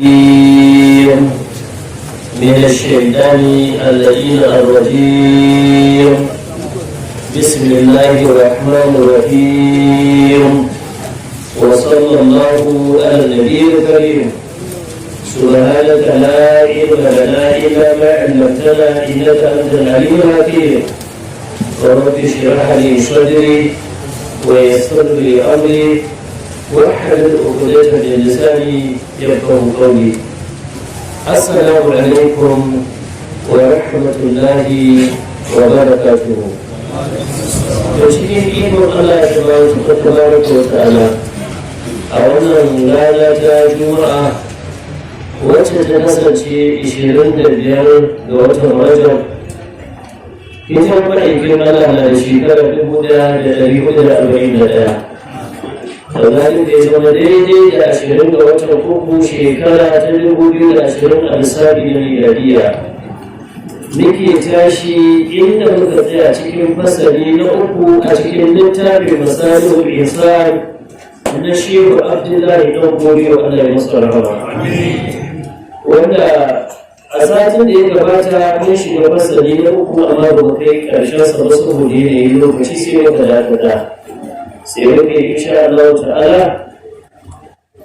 من الشيطان اللعين الرجيم. بسم الله الرحمن الرحيم، وصلى الله على النبي الكريم. سبحانك لا علم لنا إلا ما علمتنا إنك أنت العليم الحكيم. رب اشرح لي صدري ويسر لي أمري واحلل عقدة من لساني يفقه قولي. السلام عليكم ورحمة الله وبركاته. To, cikin ikon Allah tabaraka wa ta'ala, a wannan rana ta Juma'a wacce ta kasance 25 ga watan Rajab, hijirar ma'aikin Allah na da shekara 1441, kazalika ya zama daidai da 20 ga watan uku, shekara ta 2020 a lissafi na miladiya. Muke tashi inda muka tsaya cikin fasali na uku a cikin littafin Masalihul Insan na Shehu Abdullahi Ɗan Fodiyo, Allah ya masa rahama, wanda a satin da ya gabata mun shiga fasali na uku, amma ba mu kai ƙarshen sa ba saboda yanayin lokaci, sai muka dakata. Sai muka yi, insha Allah ta'ala,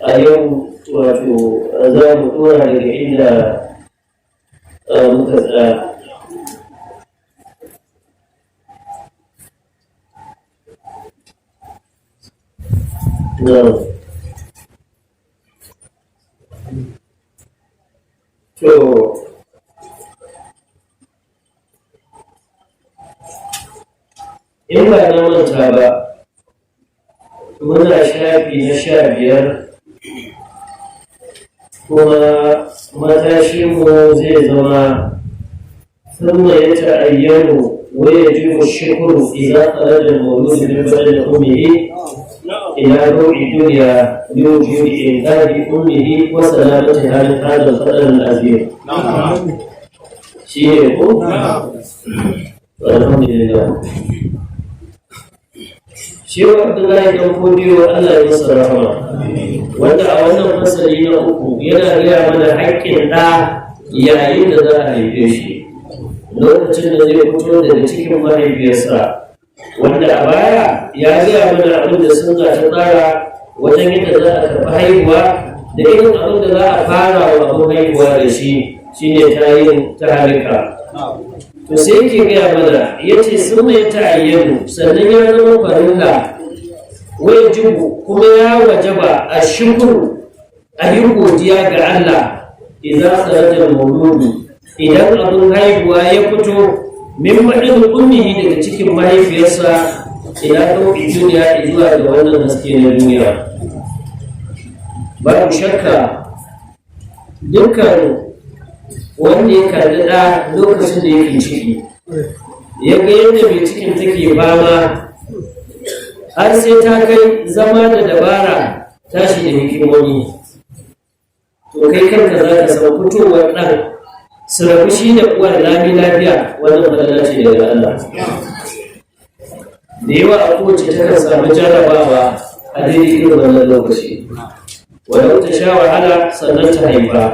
a yau wato za mu ɗora daga inda muka tsaya. No. To, in ba na manta ba, muna shafi na 15, kuma matashinmu zai zama ثم يتعين ويجب الشكر إذا خرج المولود من بدن أمه إلى ضوء الدنيا لوجود إنقاذ أمه وسلامتها من هذا الخطر العظيم. شيء الحمد لله. Shehu Abdullahi Dan Fodiyo, Allah ya masa rahama, wanda a wannan fasali na uku yana gaya mana haƙƙin ɗa yayin da za a haife shi, lokacin da zai fito daga cikin mahaifiyarsa, wanda a baya ya gaya mana abin da sunna ta tsara wajen yadda za a karɓi haihuwa da irin abin da za a fara wa abin haihuwa da shi, shine tayin ta halika. To, sai yake gaya mana, ya ce sun mai ta'ayyanu, sannan ya zama farilla, wai jibu, kuma ya wajaba a shukuru, a yi godiya ga Allah, idan kharaja mauludu, idan abin haihuwa ya fito, min baɗin ummihi, daga cikin mahaifiyarsa, ila ɗauki duniya, zuwa ga wannan haske na duniya. Babu shakka, dukkan wanda ya kalli ɗa lokacin da yake ciki, ya ga yadda mai cikin take fama har sai ta kai zama da dabara, tashi da hikimomi, to kai kanka za ka san fitowar ɗan su rabu shi da uwar lami lafiya, wannan falala ce daga Allah. Da yawa a kowace takan samu jarrabawa a daidai irin wannan lokaci, walau ta sha wahala sannan ta haifa,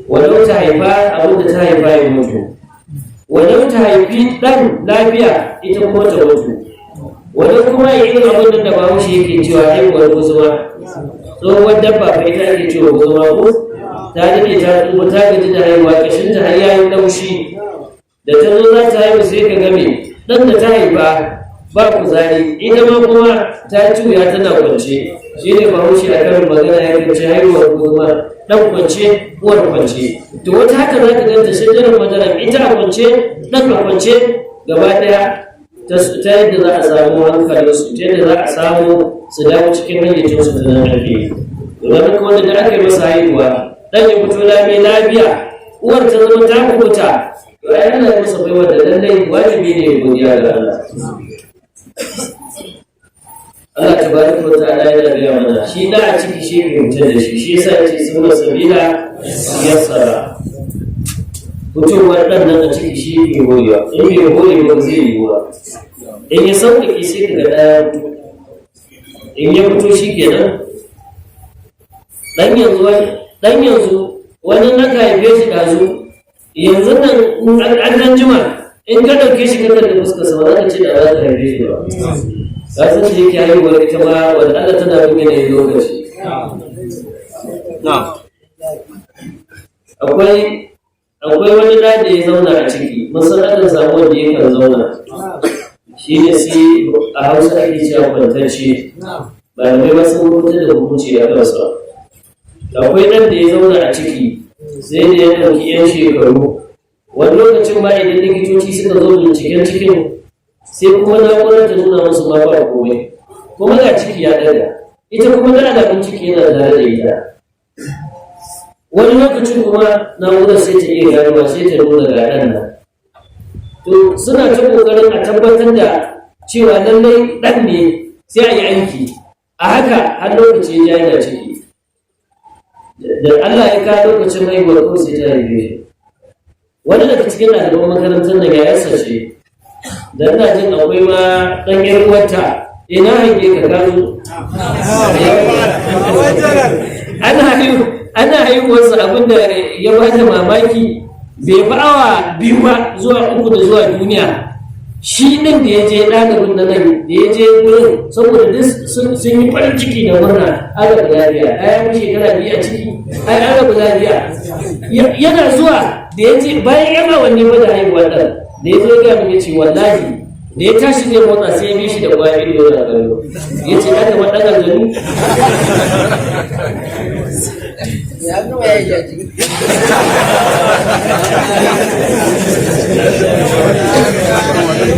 walau ta haifa abin da ta haifa ya mutu, walau ta haifi ɗan lafiya ita kuma ta mutu, walau kuma ya irin abin da Bahaushe yake cewa haihuwar guzuma, tsohuwar dabba fa ita ake cewa guzuma ko ta daɗe, ta tsufa, ta gaji da haihuwa, ƙashin ta har yayi laushi, da ta zo za ta haihu sai ka game ɗan da ta haifa ba kuzari, ita ma kuma ta juya tana kwance. Shi ne Bahaushe a karin magana ya ce haihuwar guzuma, ɗan kwance, uwar kwance. To, wata haka za ka ganta shajarar madaran, ita a kwance, ɗan a kwance, gaba ɗaya ta yadda za a samu hankalinsu, ta yadda za a samu su dawo cikin hayyacinsu da nan ake. Domin haka, wanda da aka yi masa haihuwa, ɗan ya fito lami lafiya, uwar ta zama ta kubuta, to ai Allah ya masa baiwa da lallai wajibi ne ya godiya ga Allah. Allah tabaraka wa ta'ala yana gaya mana shi da a ciki shi ke fitar da shi, shi yasa yace summa sabila yassara. Fitowar ɗan nan a ciki shi ke godewa, in bai gode ba zai yi wa, in ya sauƙaƙe sai ka ga ɗaya in ya fito shi kenan. Ɗan yanzu wani Dan yanzu wani na ka haife shi ɗazu, yanzu nan an dan jima, in ka ɗauke shi ka kalli fuskar sa, ba za ka ce da za ka haife shi ba. Ka san shi yake haihuwar ita ma wanda Allah tana bin yanayin lokaci. Akwai wani ɗa da ya zauna a ciki, mun san akan samu wanda yakan zauna, shi ne sai a Hausa ake cewa kwantacce. Malamai ba sun hukuntar da hukunci a kansa. Akwai ɗan da ya zauna a ciki sai da ya ɗauki 'yan shekaru. Wani lokacin ma idan likitoci suka zo binciken cikin, sai kuma na'urar ta nuna musu ma ba komai, kuma ga ciki ya ɗaga, ita kuma da alamun ciki yana tare da ita. Wani lokacin kuma na'urar sai ta iya ganowa, sai ta nuna ga ɗan nan. To suna ta ƙoƙarin a tabbatar da cewa lallai ɗan ne, sai a yi aiki a haka har lokaci ya yana ciki. Da Allah ya kawo lokacin haihuwar ko sai ta haife shi. Wani daga cikin ɗaliban makarantar nan yayarsa ce, da ina jin akwai ma ɗan ƴar uwarta. Ina hange ka kazo. Ana haihuwarsa, abinda ya bata mamaki, bai fi awa 2 ba zuwa 3 da zuwa duniya, shi ɗin da ya je, ɗalibin na nan da ya je wurin, saboda duk sun yi farin ciki da murna, an rabu lafiya, ɗaya mu shekara 2 a ciki, ai an rabu lafiya. Yana zuwa da ya je, bayan yan awanni ba da haihuwa ɗan, da ya zo ya gaya min, ya ce wallahi da ya tashi zai motsa, sai ya bi shi da ƙwayar ido yana kallo, ya ce ɗan kamar ɗan aljanu. Ya gama ya jaji.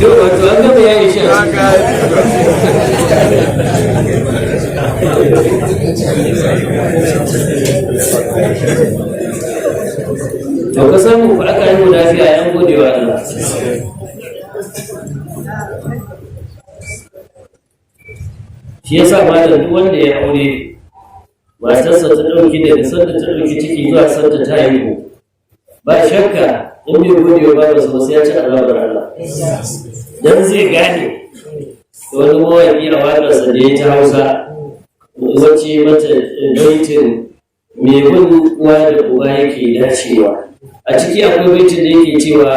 To wato an gama yayi shi a ciki. To ka samu ku aka yi lafiya, yan gode wa Allah. Shi yasa malam, duk wanda ya aure, matarsa ta ɗauki daga sanda ta ɗauki ciki zuwa sanda ta haihu, ba shakka in bai gode wa babarsa ba, sai ya ci azabar Allah. Dan zai gane. Wani mawaƙi a waƙarsa da ya ta Hausa wacce mata baitin mai bin uwa da uba yake dacewa, a ciki akwai baitin da yake cewa,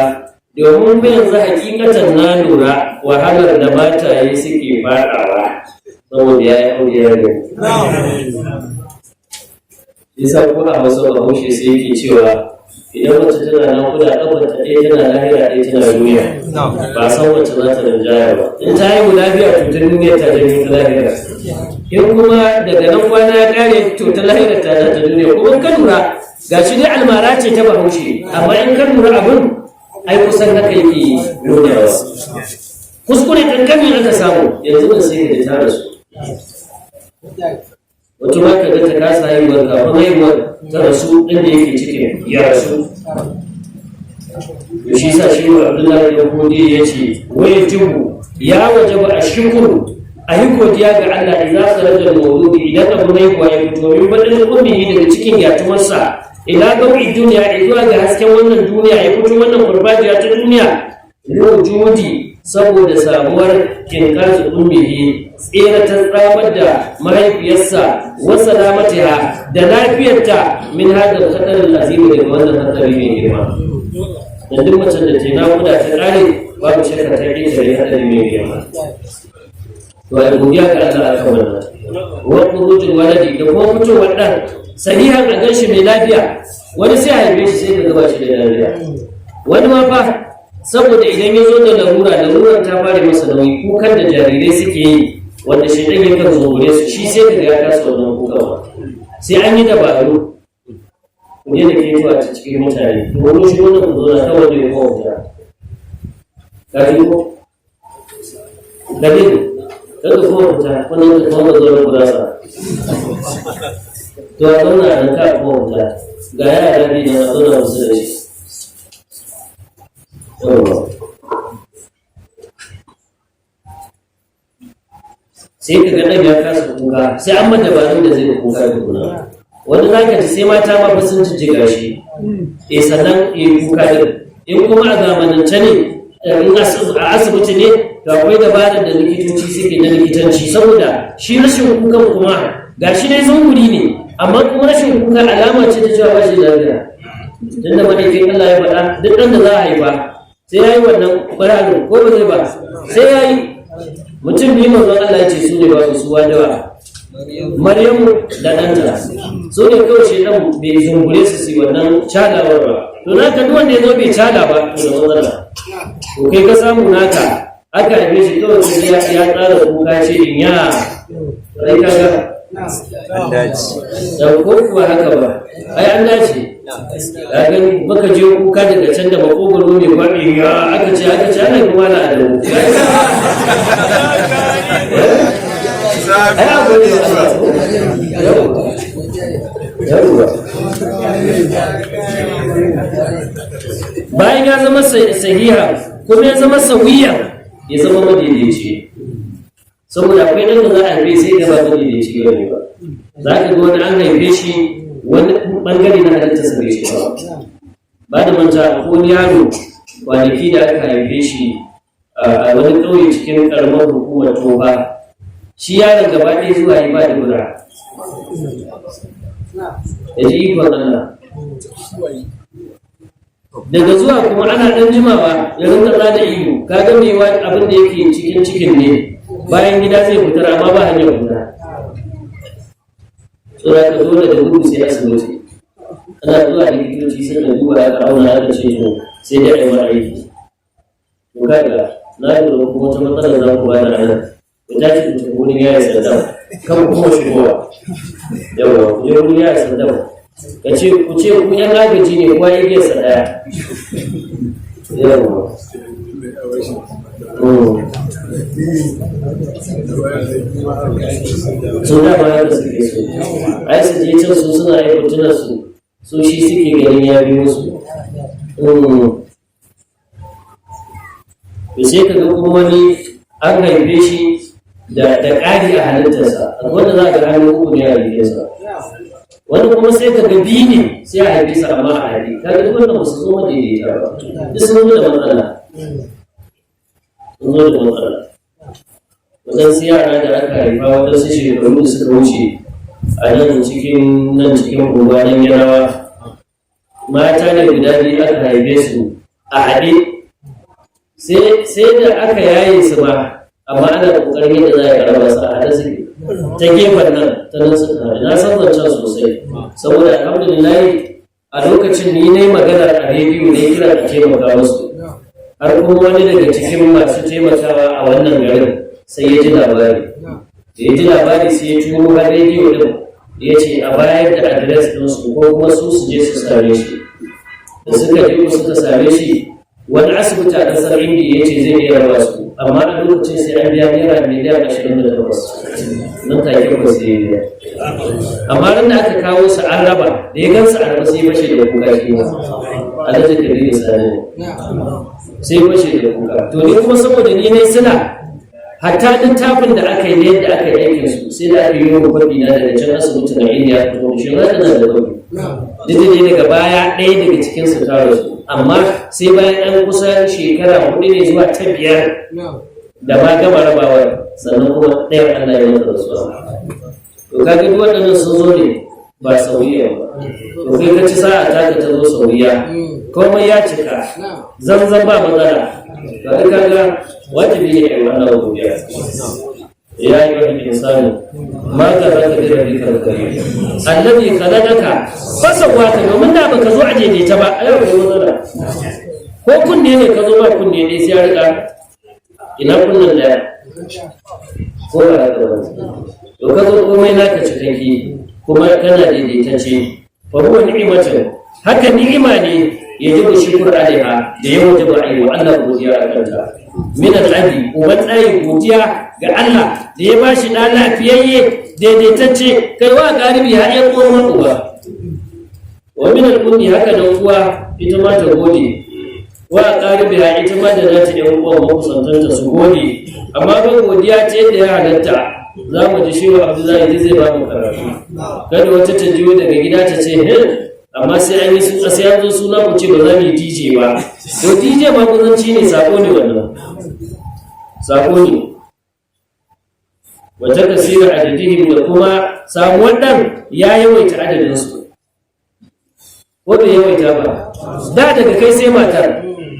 domin fa yanzu hakikatan na lura wahalar da mataye suke faɗawa, saboda ya yi aure ya gani. Yasa ko a Hausa Bahaushe sai yake cewa idan mace tana naƙuda, ƙafarta ɗaya tana lahira, ɗaya tana duniya, ba san wacce za ta rinjaya ba. In ta haihu lafiya, to ta duniya ta janyo ta lahira. In kuma daga nan kwana ya ƙare, to ta lahira ta ta duniya. Kuma in ka lura, ga shi dai almara ce ta Bahaushe, amma in ka lura abin ai kusan haka yake nunawa. Kuskure ƙanƙani aka samu, yanzu nan sai ka ji ta rasu. Wata ma ka ga ta kasa haihuwar, kafin haihuwar ta rasu, ɗin da yake cikin ya rasu. To shi sa shi wa Abdullahi dan Fodi ya ce wai jibu ya wajaba a shukuru, a yi godiya ga Allah, idza kharaja al-mawlud, idan abu haihuwa ya fito, min badal ummihi, daga cikin yatumarsa, ila gawi duniya, zuwa ga hasken wannan duniya, ya fito wannan farfajiya ta duniya, wujudi, saboda samuwar kinkazu ummihi, tsere ta tsamar da mahaifiyarsa, wa salamatiha, da lafiyarta, min hadal khatar al-azim, daga wannan hatsari mai girma. Da duk macen da ta naƙuda ta ƙare, babu shakka ta ƙetare hatsari mai girma. To ai godiya ga Allah akan wannan. Wa khurujul waladi, da kuma fitowar ɗan sahihan, a ganshi mai lafiya. Wani sai a haife shi sai ka gaba shi da lafiya. Wani ma fa saboda idan ya zo da larura, larurar ta fara masa nauyi, kukan da jarirai suke yi wanda shi ɗan yakan zungure su, shi sai ka ga ya kasa wannan kukan ba, sai an yi dabaru. Ku daina ketuwa ta cikin mutane, ku wani shi wannan, ku zauna kawai da ya kowa wuta. Ka ji ko? Dalilin kada kuma fita wannan ka kuma zo da gurasa. To a zauna nan ka kuma fita, ga yara biyu nan, a zauna musu da shi. Yawwa. Sai ka ga ɗan ya kasa kuka, sai an mata dabarun da zai kuka tukuna. Wani za ka ji sai mata ma fa sun jijjiga shi, eh, sannan ya yi kuka din. In kuma a zamanance ne, in a asibiti ne, to akwai dabarar da likitoci suke na likitanci, saboda shi rashin kukan kuma ga shi dai zunguri ne. Amma kuma rashin kuka alama ce ta cewa ba shi da lafiya. Tunda madaikin Allah ya faɗa duk ɗan da za a haifa sai ya yi wannan ƙwararru ko ba zai ba sai ya yi. Mutum biyu manzon Allah ya ce su ne ba su suwa da Maryamu da ɗanta, su ne kawai shi ɗan bai zungure su su yi wannan calawar ba. To naka duk wanda ya zo bai cala ba, to da matsala. To kai ka samu naka aka haife shi kawai sai ya tsara kuka ce in ya ai kaga An dace. Da ko kuwa haka ba, ai an dace. Ka gani muka je kuka daga can da makogoro mai kwaɓi ya aka ce ana kuma na adamu ai abu ne. Yawwa, bayan ya zama sahiha kuma ya zama sawiya, ya zama madaidaici, saboda akwai nan da za a haife sai da ba madaidaici ba ne ba. Za ka ga wani an haife shi wani bangare na halittarsa bai shi ba. Ba da manta ko wani yaro kwanaki da aka haife shi a wani ƙauye cikin ƙaramar hukumar Toba, shi yaron gaba ɗaya zuwa yi ba da guda da ji ikon Allah. Daga zuwa kuma ana ɗan jimawa ya rinka tsada ihu. Ka ga mai abin da yake cikin cikin ne bayan gida zai fitar, amma ba hanyar fita. Tsora ka dole da gudu sai asibiti. Ana zuwa likitoci sai da duba aka auna aka ce to sai dai a yi aiki. To kaga na lura kuma wata matsala za ku bani a nan. Ku tashi ku tafi wurin yaya Saddam kan kuma shigowa. Yawa, ku je wurin yaya Saddam, ka ce ku ce ku yan agaji ne, kowa igiyarsa ɗaya. Yawa. Su da ba haka suke so ai su je can, su suna yi hotunan su, su shi suke ganin ya bi musu. To sai ka ga kuma wani an haife shi da ƙari a halittarsa, wanda za ka ga hannu uku ne a jikinsa. Wani kuma sai ka ga biyu ne sai a haife sa amma a haife ka ga duk wannan ba su zo madaidaita ba, duk sun zo da matsala, sun zo da matsala. Waɗansu yara da aka haifa waɗansu shekaru da suka wuce a nan cikin unguwa nan Yarawa, mata ne guda biyu aka haife su a haɗe. Sai da aka yaye su ba, amma ana ƙoƙarin yadda za a raba su, a haɗe suke ta gefen nan, ta nan suka haɗu. Na san zancen sosai saboda alhamdulillah a lokacin ni na yi maganar a rediyo ne kira a taimaka musu, har kuma wani daga cikin masu taimakawa a wannan garin sai ya ji labari. Da ya ji labari sai ya turo har rediyo din, ya ce a bayar da adres ɗinsu ko kuma su su je su same shi. Da suka je ko suka same shi, wani asibiti a ƙasar Indiya ya ce zai iya raba su, amma a lokacin sai an biya naira miliyan 28. Nan take ko sai ya biya. Amma ran da aka kawo su an raba, da ya gansu a raba sai ya fashe da kuka. Shi ma Alhaji Kabiru Sani ne, sai fashe da kuka. To ni kuma saboda ni ne suna hatta littafin da aka yi yadda aka yi aikin su, sai da aka yi wa kwafi na daga can asibitin na Indiya. To shi ma tana da kwafi, duk da dai daga baya ɗaya daga cikin su ta rasu, amma sai bayan an kusa shekara 4 ne zuwa ta 5 da ma gama rabawar, sannan kuma ɗayan Allah ya masa rasuwa. To kaga duk waɗannan sun zo ne ba sauyiya ba. To kai ka ci sa'a taka ta zo sauyiya, komai ya cika zanzan, ba matsala. To ai kaga wajibi ne a yi wannan godiya. يا أيها الإنسان ما غرك بربك الكريم الذي خلقك فسواك. Domin da baka zo a daidaita ba, ai akwai matsala. Ko kunne ne ka zo ba kunne ne, sai ya rika ina kunnen daya, ko ba haka ba? To ka zo komai naka cikakke kuma kana daidaitacce. Fa huwa ni'matun, haka ni'ima ne yajibu shukr alaiha, da ya wajaba a yi wa Allah godiya a kanta. Min al'abi, uban tsayin godiya ga Allah da ya bashi ɗa lafiyayye daidaitacce, kai wa galibi har ƴan uwan uba. Wa min al'ummi, haka nan uwa ita ma ta gode wa ƙaribi ha, ita ma da za ta ƴan uwan makusantanta su gode. Amma ban godiya ce yadda ya halatta, za mu ji Shehu Abdullahi zai ba mu karatu. Kada wata ta jiyo daga gida ta ce hin, amma sai an yi su sai an zo suna ku ce ba za mu yi DJ ba. To DJ ma kuzanci ne, sako ne wannan, sako ne. Wata kasira adadihim, da kuma samuwar ɗan ya yawaita adadinsu, ko bai yawaita ba? Da daga kai sai matar,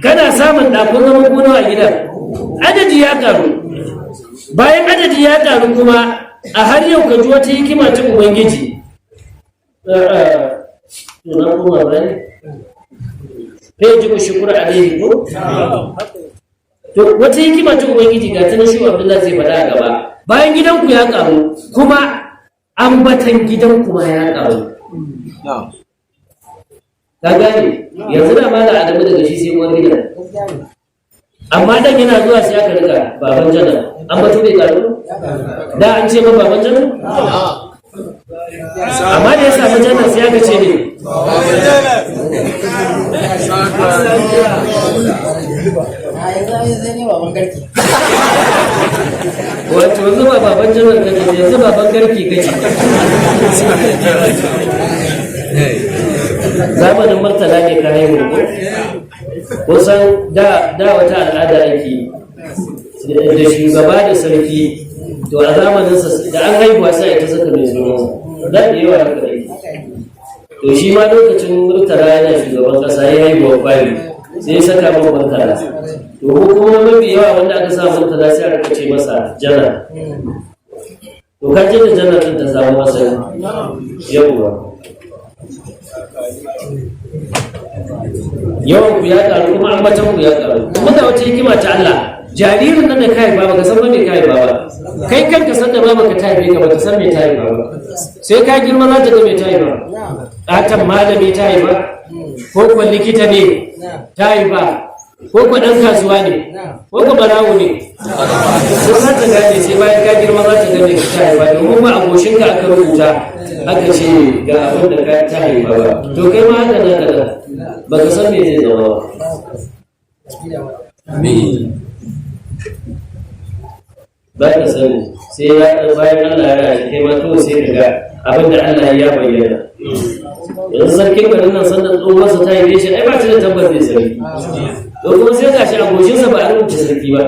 kana samun ɗakun zama gona a gidan, adadi ya karu. Bayan adadi ya karu kuma, a har yau ka ji wata hikima ta Ubangiji. To, na kuma ba ne fa yajibu shukru alaihi, ko? To, wata hikima ta Ubangiji ga ta shi Abdullahi zai faɗa a gaba. Bayan gidanku ya karu, kuma ambatan gidanku ma ya karu. Ka gane? Yanzu da Malam Adamu daga shi sai wani gidan, amma dan yana zuwa sai aka rika baban Janar. An batu bai karu? Da an ce ma baban Janar, amma da ya samu Janar sai aka ce ne. A yanzu ai sai ne baban garki. Wato yanzu ba baban Janar kake, yanzu baban garki kake. Zamanin Murtala ne ka haihu, ko? Kusan da wata al'ada ake yi da shugaba da sarki. To, a zamaninsa da an haihuwa sai a ta saka mai sunansa da da yawa haka ake. To, shi ma lokacin Murtala yana shugaban kasa ya haihuwa fari, sai ya saka man Murtala. To, ko kuma mafi yawa wanda aka sa Murtala sai aka ce masa Janar. To, ka je da Janar din ta samu asali. Yawwa, yawan ku ya karu, kuma ambatan ku ya karu. Kuma da wata hikima ta Allah, jaririn nan da ka haifa baka san ba me ka haifa ba. Kai kanka san da baka ta haife ka, baka san me ta haifa ba. Sai ka girma za ta ga me ta haifa. Ƙaton malami ta haifa, ko ko likita ne ta haifa, ko ko ɗan kasuwa ne, ko ko barawo ne, ko za ta gane. Sai bayan ka girma za ta gane ka ta haifa, domin ba a goshinka aka rubuta aka ce ga abin da ka ta haifa ba. To, kai ma haka nan kaɗan ba ka san me zai zama ba. Ba ka sani, sai ya bayan Allah ya rayu kai ma kawai sai ka ga abin da Allah ya bayyana. Yanzu sarkin garin nan, sanda tsohuwarsa ta haife shi, ai ba ta da tabbas zai sarki. To, kuma sai gashi a goshinsa ba a rubuta sarki ba,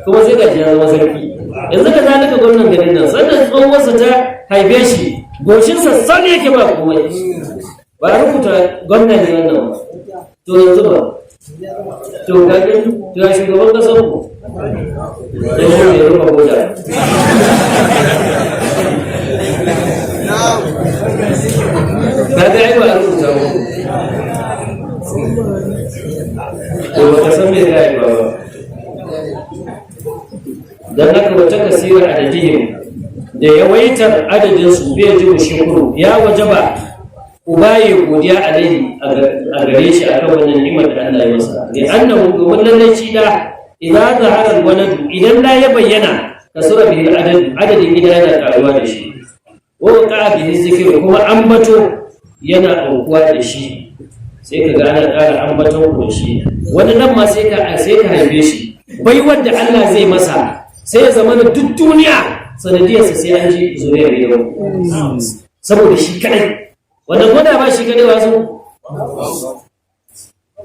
kuma sai gashi ya zama sarki. Yanzu ka zalika gwamnan garin nan, sanda tsohuwarsa ta haife shi, goshinsa sani yake ba komai, ba a rubuta gwamna ne wannan ba. To, yanzu ba to ga gani. To, ya shugaban kasar ku da shi ne rufe boda? Ka ga ai ba a rubuta ba. To, ba ka san me za a yi ba. Don haka, wata kasira adadihim, da yawaitar adadin su, bai ji shukuru, ya wajaba uba ya godiya alaihi, a gare shi, akan wannan ni'imar da Allah ya masa. Li annahu, domin lallai shi da idan zahara waladu, idan da ya bayyana, kasura bihi adad, adadin gida yana karuwa da shi, wa waqa bihi zikru, kuma ambato yana aukuwa da shi. Sai ka ga ana ƙara ambaton ku da shi. Wani nan ma sai ka haife shi, bai wanda Allah zai masa sai ya zama na duk duniya sanadiyarsa sai an ji zuriyar gidan saboda shi kadai. Wanda ko da ba shi kadai ba su,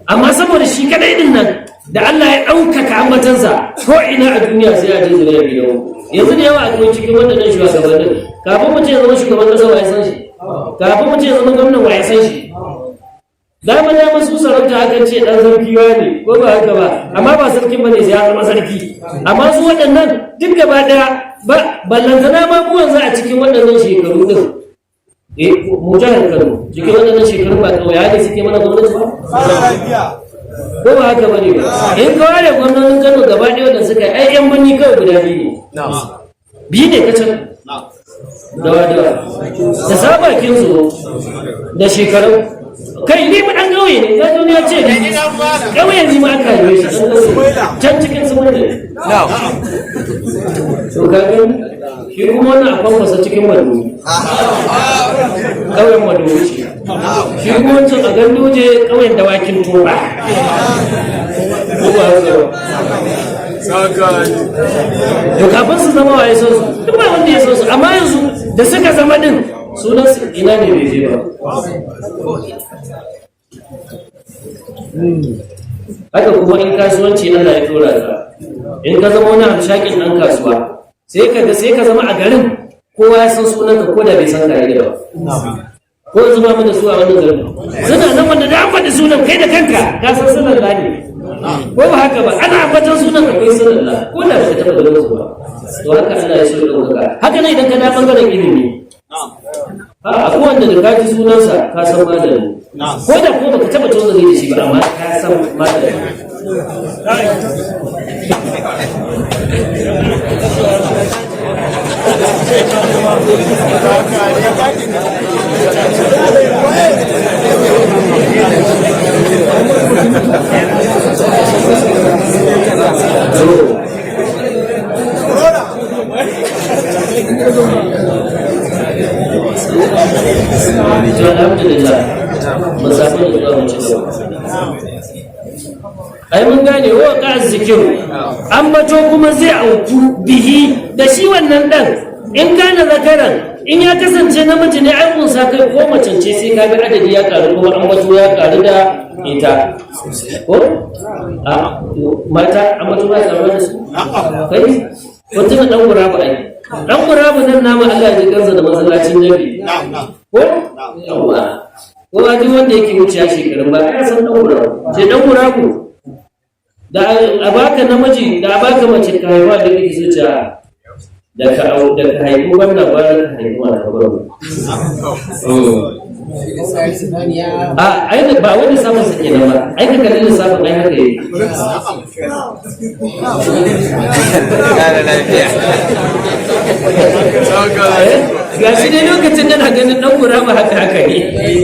amma saboda shi kadai din nan da Allah ya ɗaukaka ambatansa ko ina a duniya sai a ji zuriyar gidan. Yanzu da yawa akwai cikin waɗannan shugabannin, kafin mutum ya zama shugaban ƙasa wa ya san shi? Kafin mutum ya zama gwamnan wa ya san shi? Dama dama su sarauta akan ce dan sarki ne, ko ba haka ba? Amma ba sarkin bane sai ya zama sarki. Amma su waɗannan duk gaba ɗaya ba, ballantana ma mu yanzu a cikin waɗannan shekaru din, eh, mu jihar Kano, cikin waɗannan shekaru ba kawai ne suke mana gwamnati ba, ko ba haka bane ba? In ka ware gwamnonin Kano gaba ɗaya da suka yi, ai yan birni kawai guda biyu ne, biyu ne kacal. Dawa dawa da sabakin su da shekaru. Kai, ni mu dan ƙauye ne, ka ya ce ni ƙauye ne ma aka haife shi, dan ƙauye can cikin su ne. To, ka gani, shi kuma wannan a Kwankwasa cikin Madobi, ƙauyen Madobi ce. Shi kuma wancan a Ganduje, ƙauyen Dawakin Toba, ko ba haka ba? To, kafin su zama waye son su? Duk ba wanda ya son su. Amma yanzu da suka zama din, sunan su ina ne bai je ba? Haka kuma in kasuwanci Allah ya tura ka, in ka zama wani hamshakin ɗan kasuwa. Sai ka ga sai ka zama a garin kowa ya san sunan ka ko da bai san ka da ba. Ko yanzu ba mu da su a wannan garin, suna nan wanda da an faɗi sunan, kai da kanka ka san sunan la ne, ko ba haka ba? Ana ambatan sunan akwai sunan la, ko da ba ka taɓa ganin su ba. To haka Allah ya so ya ɗaukaka. Haka ne idan ka da ɓangaren ilimi, a akwai wanda da ka ji sunansa ka san malami, ko da ko baka taɓa tozali da shi ba, amma ka san malami. To alhamdulillah, mu samu da zuwa mu ci gaba. Ai mun gane wa ka zikiru, ambato kuma zai auku bihi da shi wannan dan, in kana zakaran, in ya kasance namiji ne, ai kunsa kai ko macen ce, sai kaga adadi ya karu kuma ambato ya karu da ita. Ko a mata ambato ba ya karu da su? Kai ko tuna dan gurabu, ai dan gurabu nan nama, Allah ya ji kansa da masallacin Nabi, ko yawa ko ba, duk wanda yake wuciya shekarun ba ya san dan gurabu. Sai dan gurabu da a baka namiji da a baka mace ka haifa da kake so ta, da ka au da ka haifi wannan, ba ka haifi wannan gwamna. A ai ba wani samun sa kenan ba, ai ka kalli lissafin, ai haka yake. Kara lafiya. Ga shi dai lokacin yana ganin dan guraba haka haka ne,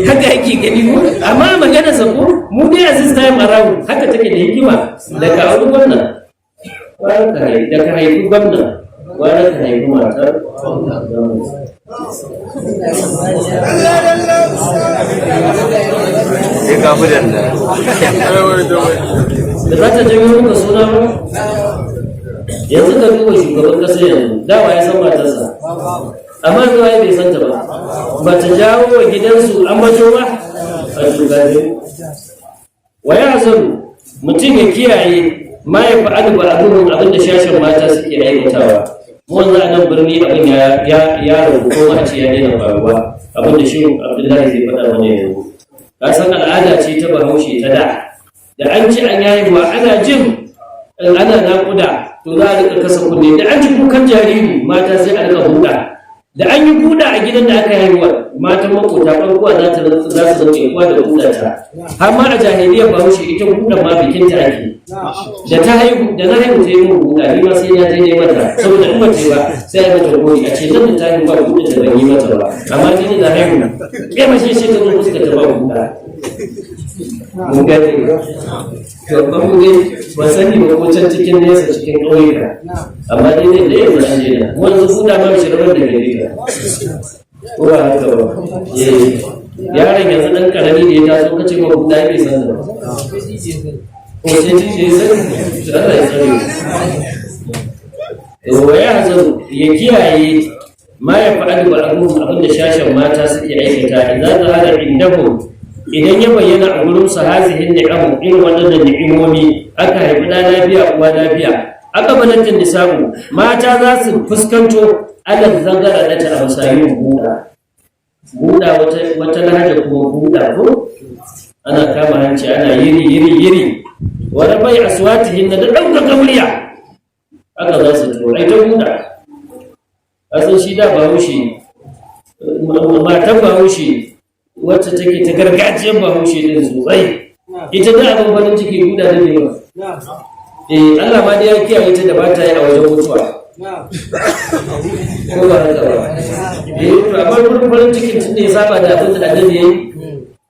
haka yake gani mu, amma magana sa ko mu dai a this time around haka take da hikima, da ka auri gwamna gwara ka haifi, da ka haifi gwamna gwara ka haifi matar gwamna. Sai ka fi danna. Da za ta janyo muka suna ba. Yanzu ka duba shugaban kasa yanzu, dawa ya san matarsa, amma zuwa ya bai santa ba, ba ta jawo wa gidansu an bato ba a shugaban. Wa ya zaru mutum ya kiyaye ma ya fa'alu ba abin abin da shashin mata suke aikatawa. Mu wanzu a nan birni abin ya ragu, ko a ce ya daina faruwa, abin da Shehu Abdullahi zai faɗa mana yanzu. Ka san al'ada ce ta Bahaushe ta da, da an ci an yayi ana jin ana naƙuda, to za a rika kasa kunne. Da an ji kukan jariri, mata sai a rika buɗa. Da an yi buɗa a gidan da aka haihuwa, matan makota farko za ta za su zama kuwa da buɗa ta. Har ma a jahiliyar Bahaushe ita buɗa ma bikin ta ake. Da ta haihu, da na haihu ta yi mun buɗa, ni ma sai na je ne mata, saboda in ba ta yi ba sai a yi mata gori, a ce nan da ta haihu ba buɗa da ban yi mata ba, amma ni da na haihu ke mace ce ta zo fuska ta ba buɗa. Mun gane. To ban mu dai ba sani ba ko can cikin nesa cikin ƙauyuka, amma dai zai da yanzu an daina wanzu buɗa ma shi rawar da gare ta, ko ba haka ba? Eh, yaron yanzu ɗan ƙarami da ya taso kace ma buɗa bai san da ba, ko sai ji ya sani. To Allah ya tsare mu. Wa ya hazaru, ya kiyaye ma ya fa'alu ba'dhum, abinda shashin mata suke aikata, idan zahara indahum, idan ya bayyana a gurin su hazihin ni'amu, irin waɗannan ni'imomi, aka haifi ɗa lafiya, uwa lafiya, aka balatin nisa'u, mata za su fuskanto ala zagara da ta amsayin buɗa buɗa, wata lahaja kuma buɗa, ko ana kama hanci ana yiri yiri yiri, wani bai aswatihin da ɗaukaka murya, haka za su turo ai ta buɗa. Kasan shi da Bahaushe, matan Bahaushe wacce take ta gargajiyar Bahaushe din sosai, ita da abin farin ciki buɗa da ne ba. Eh, Allah ma dai ya kiyaye ta da ba ta yi a wajen mutuwa, ko ba haka ba? Eh, to amma gurin farin cikin, tun da ya saba da abin da Annabi yayi,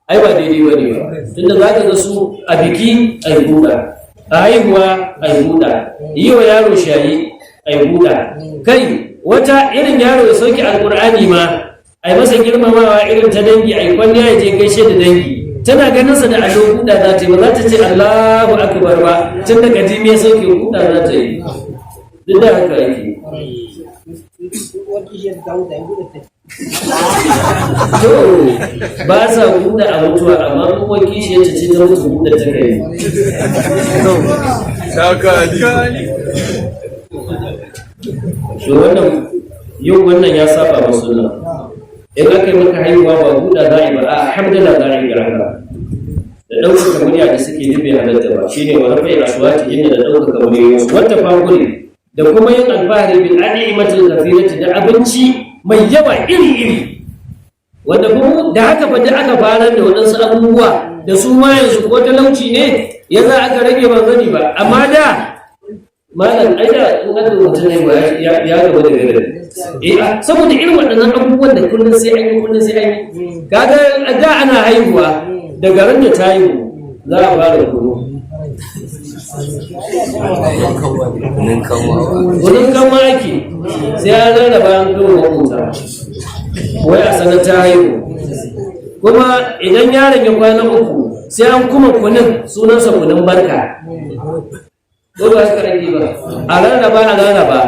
ai ba daidai ba ne ba, tunda za ka ga su a biki ai buɗa, a haihuwa ai buɗa, yi wa yaro shayi ai buɗa, kai wata irin yaro ya sauke Alƙur'ani ma, ai masa girmamawa irin ta dangi, ai kwalliya, ya je gaishe da dangi, tana ganin sa da allo buɗa za ta yi, ba za ta ce Allahu akbar ba, tun daga jimi ya sauke, buɗa za ta yi. Duk da haka yake. To ba sa buɗe a mutuwa, amma kuma kishiyar ta ce ta mutu, buɗe ta kai. Saka Ali. To wannan yin wannan ya saba wa sunna. In aka yi maka haihuwa ba buɗa za a yi ba, a hamdala za a yi ga Allah. Da ɗaukaka murya da suke duk bai halatta ba, shine wa rafa'i aswati inda da ɗaukaka muryoyinsu. Wata fakuri da kuma yin alfahari bil ni'matil kathirati da abinci mai yawa iri-iri. Wanda kuma da haka fa da aka fara da waɗansu abubuwa da su ma yanzu ko talauci ne ya za aka rage ban sani ba, amma da malam ai da in aka mutum ne ba ya gaba da gare eh saboda irin waɗannan abubuwan da kullum sai an yi, kullum sai an yi. Kaga da ana haihuwa daga ran da ta haihu za a fara kunu. Kunun kanwa. Kunun kanwa ake sai an rarraba an kai wa makota wai a sanar ta haihu. Kuma idan yaron ya kwana 3 sai an kuma kunun, sunansa kunun barka. Ko ba haka ake ba? A rarraba, a rarraba.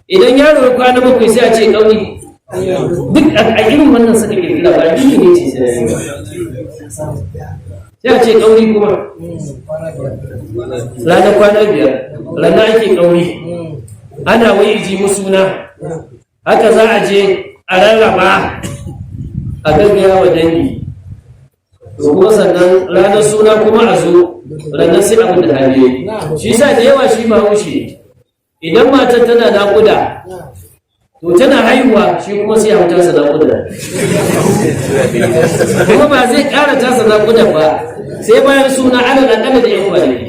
Idan yaro ya kwana 7 sai a ce ƙauri. Duk a irin wannan suka kirkira ba addini ne ce sai ba. Sai a ce ƙauri kuma. Ranar kwana 5, ranar ake ƙauri. Ana wai ji suna. Haka za a je a rarraba a gaggaya wa dangi. To kuma sannan ranar suna kuma a zo ranar sai abin da hali yayi. Shi yasa da yawa shi Bahaushe idan matar tana naƙuda to tana haihuwa shi kuma sai ya hau tasa naƙuda. Kuma ba zai ƙara tasa naƙuda ba sai bayan suna alal aƙalla da 'yan kwanaki.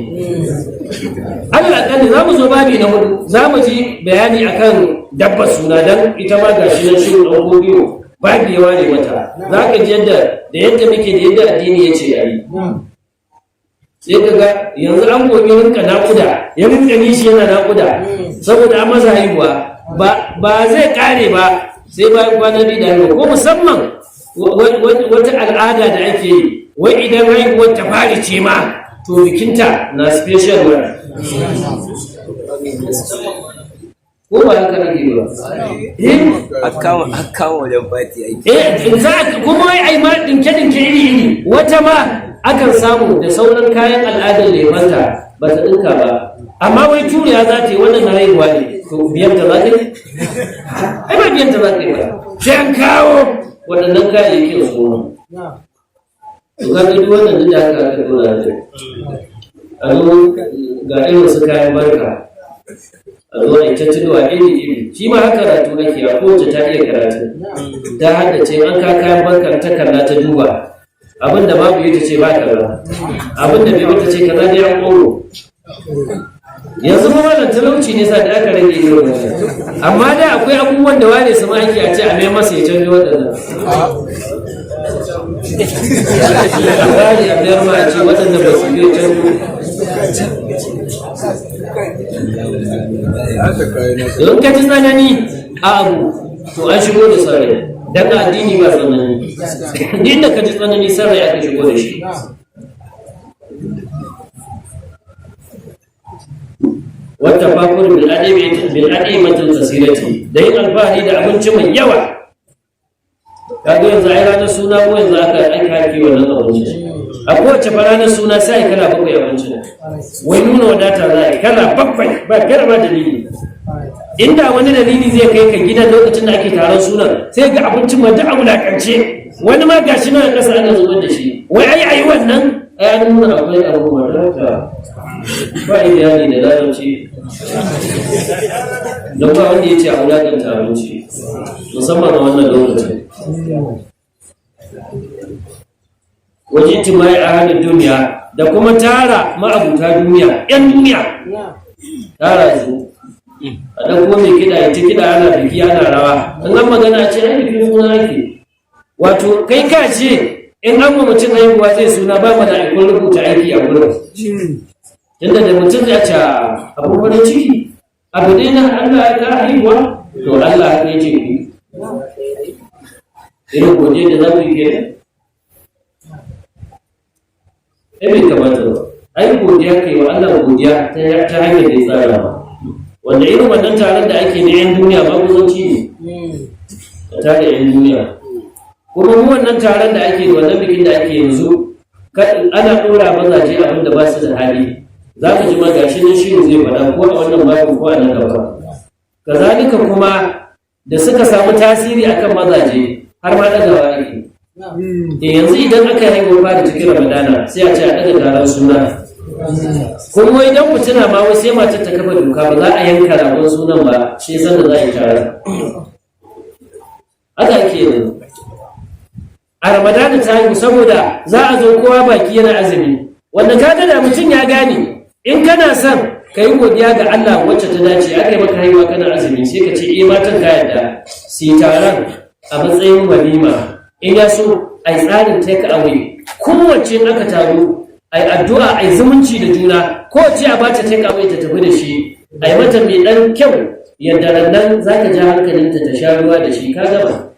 Alal aƙalla za mu zo babi na 4 za mu ji bayani akan dabbar suna, dan ita ma ga shi nan shirin ɗan gobiyo babu yawa ne mata. Za ka ji yadda da yadda muke da yadda addini ya ce a yi. Sai ka ga yanzu an gobe rinka naƙuda, ya rinka nishi yana naƙuda saboda an masa haihuwa ba zai ƙare ba sai bayan kwana 2 da haihuwa. Ko musamman wata al'ada da ake yi wai idan haihuwar ta fari ce ma to bikinta na special one. Ko ba haka nake ba? Har kama wajen fati ake. Eh, za a kuma wai ai ma dinke-dinke iri-iri. Wata ma akan samu da sauran kayan al'adar lemanta ba ta ɗinka ba. Amma wai turiya za ta yi wannan na haihuwa ne, to biyan ta za ta yi? Ai ba biyan ta za ta yi ba. Sai an kawo waɗannan kayayyakin su ma. To kaga duk wannan duk da haka aka ɗora ta. A zo ga irin su kayan barka. A zo a yi ta tunuwa iri-iri. Shi ma haka karatu ake, a kowace ta iya karatu. Ta haddace an ka kayan barka ta kalla ta duba. Abin da babu ita ce ba kaza. Abin da bai bata ce kaza dai an koro. Yanzu ma wannan talauci ne sa da aka rage irin wannan. Amma da akwai abubuwan da wane su ma ake a ce a mai masa ya canjo waɗannan. Ware a mayar ma a ce waɗanda ba su biyo canjo. Don ka ji tsanani a abu to an shigo da sarai. Dan addini ba tsanani. Duk inda ka ji tsanani sarai aka shigo da shi. Wata fakur bil adimatil kasirati da yin alfahari da abinci mai yawa. Kaga yanzu ai ranar suna ko yanzu aka aika ake wannan abinci. A kowace fa ranar suna sai ai kala 7 abincin. Wai nuna wadata za a yi kala 7 ba gara ba dalili. Inda wani dalili zai kai ka gidan lokacin da ake taron sunan sai ga abincin ma duk a wulakance. Wani ma gashi nan a ƙasa ana zubar da shi. Wai ai ai wannan ai an nuna akwai abu wadata. Ba iyali da larabci. Don ba wanda ya ce a wulakanta abinci musamman a wannan lokacin. Wajen timayi a halin duniya da kuma tara ma'abuta duniya, 'yan duniya tara su. A ɗauko mai kiɗa ya ci kiɗa ana biki ana rawa. In an magana ce ai bikin suna ake. Wato kai ka ce in an ma mutum haihuwa zai suna ba mala'ikun rubuta aiki a gurin. Tunda da mutum ya ce abu farin ciki abu dai na Allah ya ka haihuwa to Allah haka ya ce ku. Irin godiya da za mu yi kenan. Ai bai kamata ba. Ai godiya kai wa Allah godiya ta hanyar da ya tsara ba. Wanda irin wannan taron da ake na 'yan duniya ba kusanci ne. Ka tare 'yan duniya. Kuma mu wannan taron da ake da wannan bikin da ake yanzu ana ɗora mazaje abin da ba su da hali. Za ka ji ma gashi nan shi zai faɗa ko a wannan babin ko a nan gaba. Kazalika kuma da suka samu tasiri akan mazaje, har ma ɗagawa ake. Yanzu idan aka haihuwa fara cikin Ramadana, sai a ce a ɗaga taron suna. Kuma wai dan mutuna ma, wai sai matar ta kafa doka, ba za a yanka ragon sunan ba sai san da za a yi taron. Haka ake yanzu a Ramadana ta haihu, saboda za a zo kowa baki yana azumi. Wanda ka ga da mutum ya gane, in kana son ka yi godiya ga Allah wacce ta dace, aka yi maka haihuwa kana azumi, sai ka ce eh, matan ka yarda su yi taron a matsayin walima. In ya so a yi tsarin take away, kowace in aka taru a yi addu'a, a yi zumunci da juna, kowace a bata take away ta tafi da shi, a yi mata mai ɗan kyau yadda rannan za ka ja hankalinta ta sha ruwa da shi. Ka gama.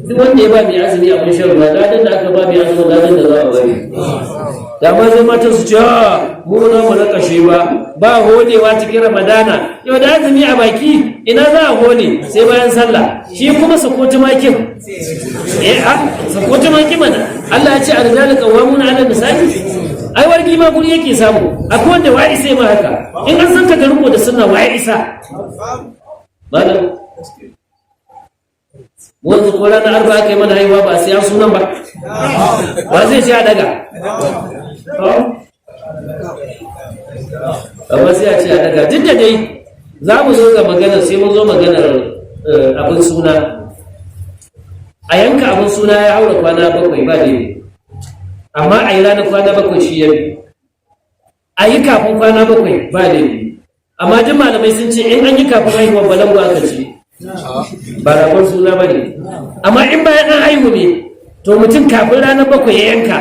Duk wanda ya ba mai azumi abin shan ruwa, ladan da aka ba mai azumi, ladan da za a bari. Da ma zai mata su ce, "Ah, mu ba za mu rakashe ba, ba holewa cikin Ramadana. Yau da azumi a baki, ina za a hole? Sai bayan sallah." Shi kuma sako tumakin, eh, a sako tumaki mana. Allah ya ce الرجال قوامون على النساء. Ai wargi ma guri yake samu. Akwai wanda wa isa ma haka? In an san ka da riko da sunna, wa isa malam? Wanzu ko ranar Arba aka yi mana haihuwa, ba sai an sunan ba, ba zai ce a daga, amma sai a ce a daga. Duk da dai za mu zo ga maganar, sai mun zo maganar abin suna. A yanka abin suna ya haura kwana 7 ba daidai, amma a yi ranar kwana 7 shi ya bi. A yi kafin kwana 7 ba daidai, amma duk malamai sun ce in an yi kafin haihuwar, balangu aka ce, ba ragon suna ba ne. Amma in bayan an haihu ne, to mutum kafin ranar 7 ya yanka,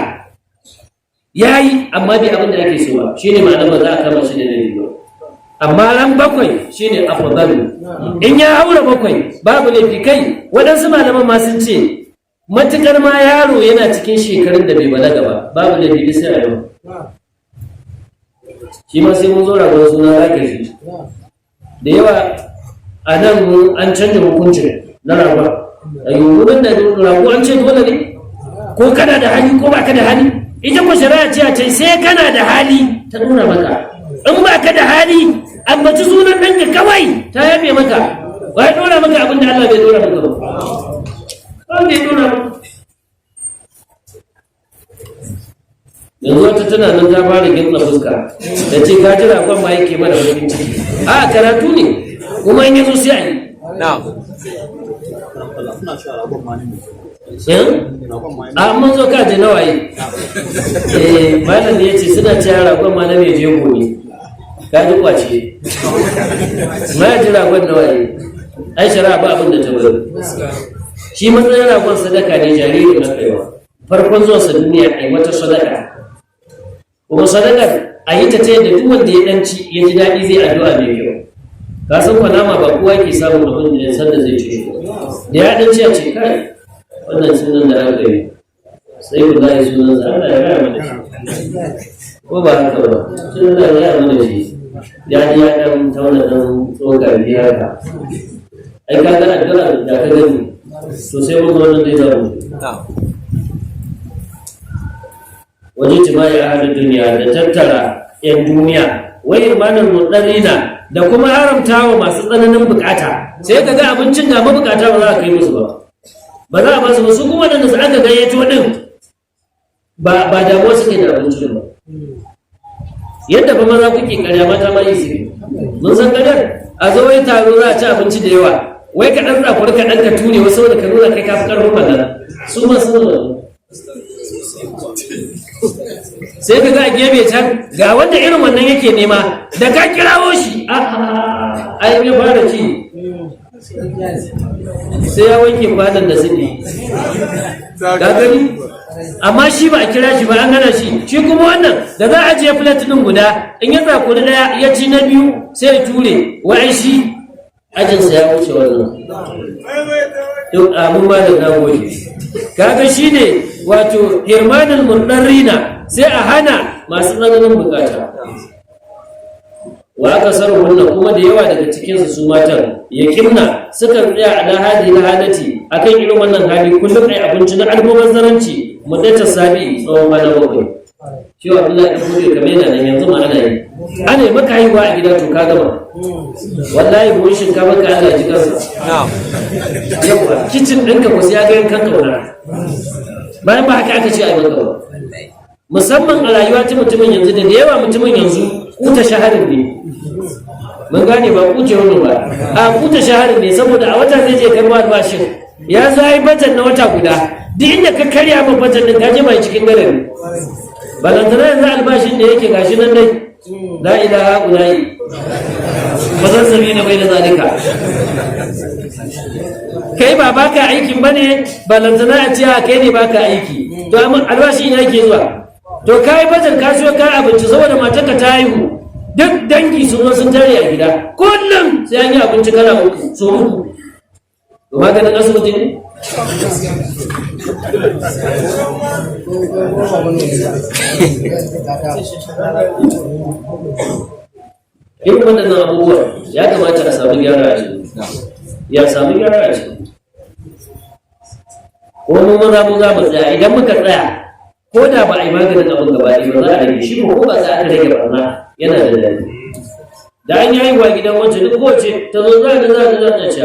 ya yi, amma bai abin da ake so ba. Shi ne ma'anar ba za a kama shi da laifi ba. Amma ran 7 shi ne afdalu. In ya haura 7, babu laifi. Kai, waɗansu malaman ma sun ce matuƙar ma yaro yana cikin shekarun da bai balaga ba, babu laifi, duk sai a yau. Shi ma sai mun zo ragon suna za ka ji. Da yawa a nan mu an canja hukuncin na ragon. A yunkurin da rago an ce dole ne ko kana da hali ko baka da hali. Ita ko shari'a ce a ce sai kana da hali ta nuna maka. In baka da hali, ambaci sunan ɗanka kawai, ta yafe maka. Ba ya ɗora maka abin da Allah bai ɗora maka ba. Ba bai ɗora maka. Yanzu wata tana nan ta fara gintsa fuska da ce ka ji ragon ma yake mana bakin ciki. A karatu ne kuma, in yazo sai a yi. Na'am. Suna cewa ragon ma ne. Eh? Ragon ma ne. A mun zo ka ji nawaye. Eh, malam ne yace suna cewa ragon ma na mai jego ne. Ka ji kwace ma ya ji ragon nawaye. Ai shari'a ba abin da ta bari. Shi matsayin ragon sadaka ne, jaririn na kaiwa farkon zuwa sa duniya, ai wata sadaka. Kuma sadakar a yi ta ta yadda duk wanda ya ɗanci ya ji daɗi, zai addu'a mai kyau. Ka san kwa nama ba kowa ke samun abin da ya san da zai ci shi da ya ɗanci, a ce kai, wannan sunan da aka yi sai ku zai sunan sa, Allah ya gaya mana shi. Ko ba haka ba? Sunan Allah ya gaya mana shi. Ya ji ya ɗan tauna ɗan tsoka biyu haka, ai ka ga addu'a da ka gani. To sai mun zo nan dai za mu Na'am. Wajen jima'i ahalin duniya, da tattara 'yan duniya, wai irmanin mutsarina, da kuma haramta wa masu tsananin bukata. Sai ka ga abincin ga mabukata, ba za a kai musu ba, ba za a ba su ba. Su kuma da su aka gayyato din, ba damuwa suke da abincin ba. Yadda ba maza kuke karya, mata ma yi suke. Mun san karyar. A zo wai taro za a ci abinci da yawa, wai ka ɗan tsakuri ka ɗan ka ture wasu saboda ka nuna kai ka fi ƙarfin magana. Su ma suna da sai ka ga a gefe can ga wanda irin wannan yake nema, da ka kirawo shi, a ai ya fara ci sai ya wanke kwanan da suke ka gani. Amma shi ba a kira shi ba, an hana shi. Shi kuma wannan da za a ajiye plate din guda, in ya tsakuri daya ya ci, na biyu sai ya ture. Wa'ai shi ajinsa ya wuce wannan. To amin ma da nagode. Kaga shine wato حرمان المضطرين, sai a hana masu tsananin bukata. وأكثرهن, kuma da yawa daga cikin su matan, يقمن, sukan tsaya على هذه الحالة, akan irin wannan hali, kullum ai abinci na almubazzaranci, مدة السابع, tsawon kwana 7. Shi wa Abdullahi ɗan Fodiyo kamar yana nan yanzu ma ana yi. Ana yi maka haihuwa a gida to ka gama. Wallahi buhun shinkafa ka Allah ji kansa. Yawa kicin ɗinka ko sai ya ga yankan kauna. Bayan ba haka aka ce a yi maka ba. Musamman a rayuwa ta mutumin yanzu da yawa mutumin yanzu kuta shaharin ne. Mun gane ba kuce wani ba. A kuta shaharin ne saboda a wata zai je karɓo albashin. Ya zo ya yi bajan na wata guda. Duk inda ka karya ma bajan ɗin ka je mai cikin garari. Balantana yanzu albashin da yake gashi nan dai. La ilaha ulayi. Ba zan sami na bai da zalika. Kai ba baka aikin bane, balantana a ce a kai ne baka aiki. To amma albashi ina yake zuwa? To kai bajar ka siyo kayan abinci saboda matarka ta haihu. Duk dangi sun zo sun tare a gida. Kullum sai an yi abinci kala uku, so uku. To maganin asibiti ne? Irin waɗannan abubuwan ya kamata a samu gyara a ciki. Ya samu gyara a ciki. Ko mu maza mu za mu tsaya idan muka tsaya ko da ba a yi maganin abin gaba ɗaya ba za a rage shi ko ba za a rage barna yana da daɗi. Da an yi haihuwa gidan wancan duk kowace ta zo za ta za ta za ta ce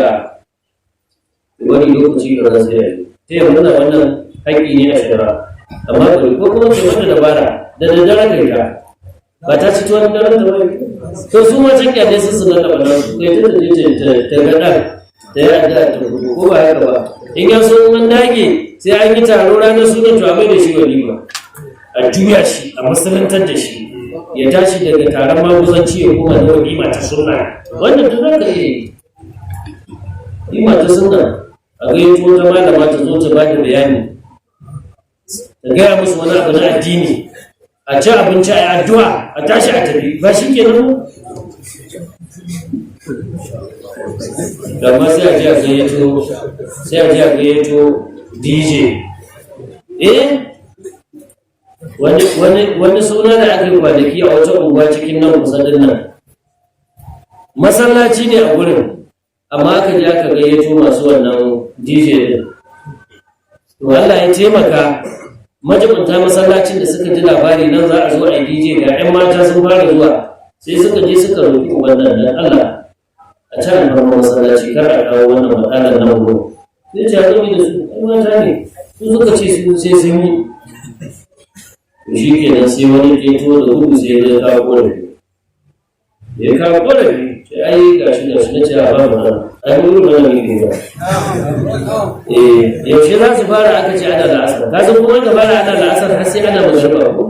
wani lokaci da za su yi ta yi muna wannan haƙƙi ne a shari'a amma bari ko kuma ce wata dabara da daddare kai ta ba ta ci tuwon daren da wani to su ma can kyale sun suna da wannan su kai ta je ta ga ɗan ta yi addu'a ta gudu ko ba haka ba in ya so an dage sai an yi taro ranar sunan to a mai da shi walima a juya shi a musuluntar da shi ya tashi daga taron maguzanci ya koma na walima ta sunna wannan duk za ka iya yi walima ta sunna a gayyato wata malama ta zo ta bada bayani ta gaya musu wani abu na addini a ci abinci a yi addu'a a tashi a tafi ba shi ke nan ba amma sai a je a gayyato sai a je a gayyato DJ eh wani wani wani suna da aka yi kwanaki a wata unguwa cikin nan kusa din nan masallaci ne a gurin amma aka je aka gayyato masu wannan DJ din to Allah ya taimaka majibunta masallacin da suka ji labari nan za a zo a yi DJ ga 'yan mata sun fara zuwa sai suka je suka roƙi uban nan dan Allah a ci alfarma masallaci kar a kawo wannan matsalar nan gurin sai ce a zo da su 'yan mata ne su suka ce su sai sun yi to shi kenan sai wani keto da gudu sai ya kawo ƙorafi da ya kawo ƙorafi sai ai gashi gashi na ce a ba mu nan ai mun yi mana ne ba eh yaushe za su fara aka ce ana la'asar ka san kuma ka fara ana la'asar har sai ana magariba ko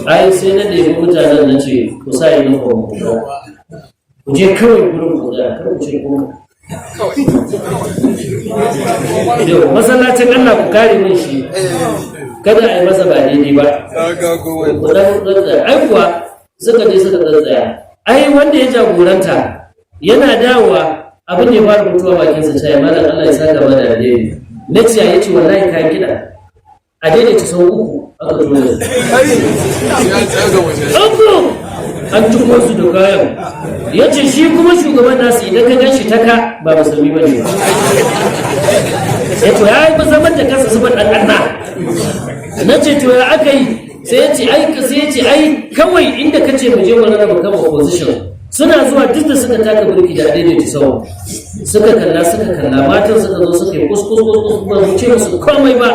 ai sai na ɗebi mutanen na ce ku sa yi nufin ku ku je kawai gurin ku da kar ku ce ku Yau, masallacin Allah ku kare min shi kada a yi masa ba daidai ba ku dan tsaya ai kuwa suka je suka tsaya ai wanda ya jagoranta yana dawowa abin da ya fara mutuwa bakin sa sai malam Allah ya saka mana alheri na ce ya ce wallahi kayan kiɗa a daidaita sau uku aka tura su uku an tuko su da kayan ya ce shi kuma shugaban nasu idan ka gan shi taka ba musulmi ba ne ya to ya yi zaman da kansa zuban ɗan ɗanna na ce to ya aka yi sai ya ce ai sai ya ce ai kawai inda ka ce mu je mu rarraba kan opposition suna zuwa duk da suka taka birki da daidaita sau suka kalla suka kalla matan suka zo suka yi kuskus kuskus ba mu ce musu komai ba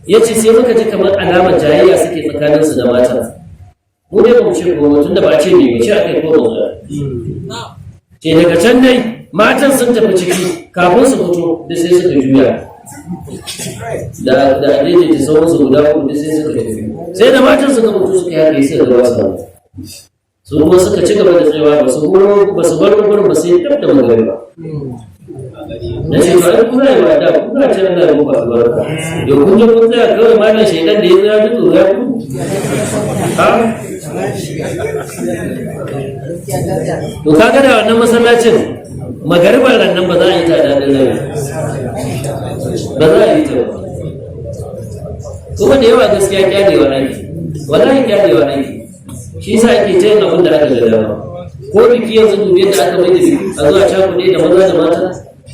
ya ce sai muka ji kamar alamar jayayya suke tsakaninsu da matan mu dai ba mu ce ko tunda ba a ce me ce aka yi ko ba ce daga can dai matan sun tafi ciki kafin su fito da sai suka juya da da daidaita sauransu guda uku da sai suka tafi sai da matan suka fito suka yaƙi sai da wasu su kuma suka ci gaba da tsayawa ba su ba su bar gurin ba sai dab da magariba na ce ba ai kuna yi ba da kuna ce Allah ya muku albarka yau kun je kun tsaya kawai malam shaidan da ya zo ya ji tsoro ya gudu ha to kaga da wannan masallacin magaribar nan ba za a yi ta daɗin rai ba za a yi ta ba kuma da yawa gaskiya kyalewa ake wallahi kyalewa ake shi yasa ake ta yin abin da aka ga dama ko biki yanzu dubi yadda aka mai da biki a zuwa cakuɗe da maza da mata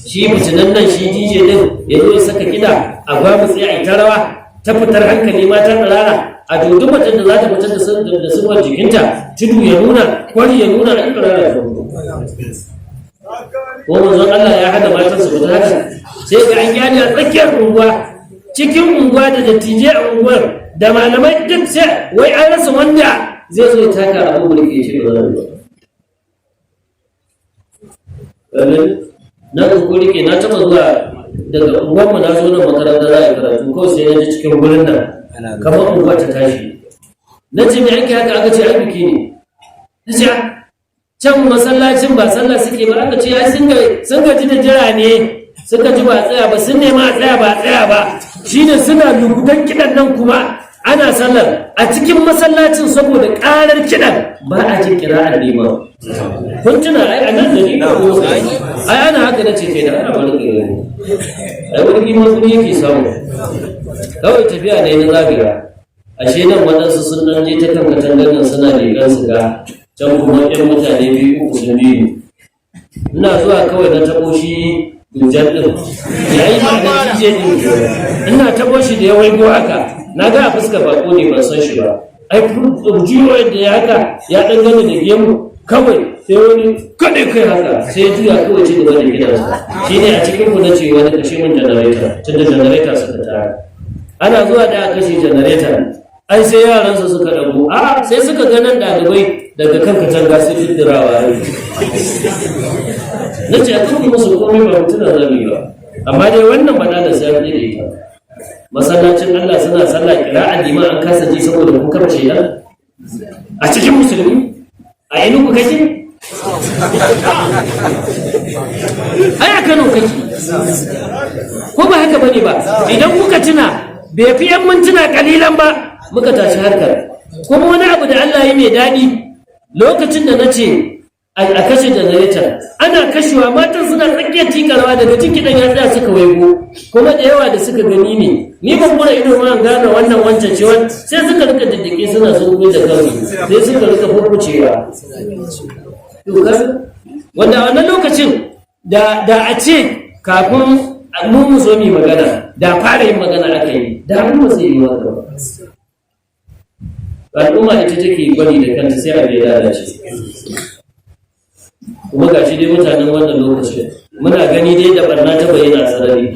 shi fitinan nan shi DJ din ya zo ya saka kiɗa a gwamutse a yi ta rawa ta fitar hankali mata tsirara a dodon macen da za ta fitar da sifar jikinta, tudu ya nuna, kwari ya nuna, a tsirara ta fito. Ko manzon Allah ya hana matan su fita haka? Sai ga an gyale a tsakiyar unguwa, cikin unguwa, da dattijai a unguwar da malamai duk, sai wai an rasa wanda zai zo ya taka abu mulki ya ce ba za ba. Na kokori ke na taba zuwa daga unguwarmu, na zo nan makaranta za a yi karatu, kawai sai na ji cikin gurin nan kamar unguwa ta tashi. Na ce, me ake haka? Aka ce ai biki ne. Na ce, can masallacin ba sallah suke ba? Aka ce ai sun gaji da jira ne, suka ji ba tsaya ba, sun nema a tsaya ba a tsaya ba, shine suna lugudan kiɗan nan, kuma ana sallar a cikin masallacin, saboda ƙarar kiɗan ba a jin kira'ar liman. Kun tuna ai a nan da ni ko ai ana haka, na ce kai da ana bari ka gani, ai wani liman sun yake samu. Kawai tafiya ne na zagaya, ashe nan waɗansu sun ɗan je ta kan katangar nan suna leƙen su ga can, kuma ɗan mutane biyu uku da biyu. Ina zuwa kawai na taɓo shi dujan ɗin, ya yi ma'anar DJ ɗin. Ina taɓo shi da ya waigo haka, na ga a fuska bako ne, ban san shi ba. Ai juyo da ya haka, ya ɗan gani da gemu, kawai sai wani kaɗai kai haka, sai ya juya kawai ci gaba da gidansa. Shi ne a cikin ku na ce wani kashe min janareta, tun da janareta suka tara. Ana zuwa da aka kashe janareta, ai sai yaransa suka ɗago, a sai suka ga nan ɗalibai daga kan katanga sai diddirawa. Na ce a kan musu komai, ba mutuna za mu yi ba, amma dai wannan ba da sai an da ita. Masallacin Allah suna sallah, kira'a liman an kasa ji saboda kun kafa shaidan a cikin musulmi. A Enugu kake? Ai a Kano kake, ko ba haka bane ba? Idan kuka tuna, bai fi yan mintuna kalilan ba muka tashi harkar. Kuma wani abu da Allah ya mai daɗi, lokacin da na ce a kashe janareta, ana kashewa, matan suna tsakiyar tikarwa, daga jin kiɗan ya tsaya suka waigo. Kuma da yawa da suka gani ne, ni ban kura ido ma gane wannan wancan ce, sai suka rika diddike suna sun da kansu, sai suka rika furfucewa. Wanda a wannan lokacin da a ce kafin mu mu zo mu magana, da fara yin magana aka yi, da abin ba zai yi wata ba. Al'umma ita take bari da kanta sai abu ya lalace. Kuma ga shi dai mutanen wannan lokacin muna gani dai da barna ta bayyana a sarari.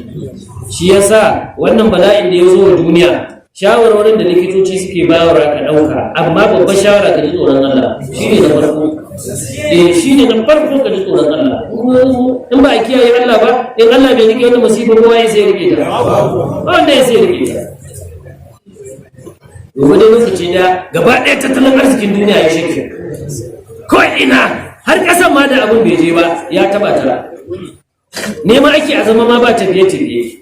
Shi yasa wannan bala'in da ya zo wa duniya, shawarwarin da likitoci suke bayarwa ka ɗauka, amma babbar shawara ka ji tsoron Allah. Shi ne na farko, eh, shi ne na farko, ka ji tsoron Allah. In ba a kiyaye Allah ba, in Allah bai rike wannan musiba, kowa ya sai rike ta ba, wanda ya sai rike ta. Domin dai lokaci da gaba ɗaya tattalin arzikin duniya ya shirke ko ina, har ƙasan ma da abin bai je ba ya taba ta. Nema ake a zama ma ba tafiye-tafiye,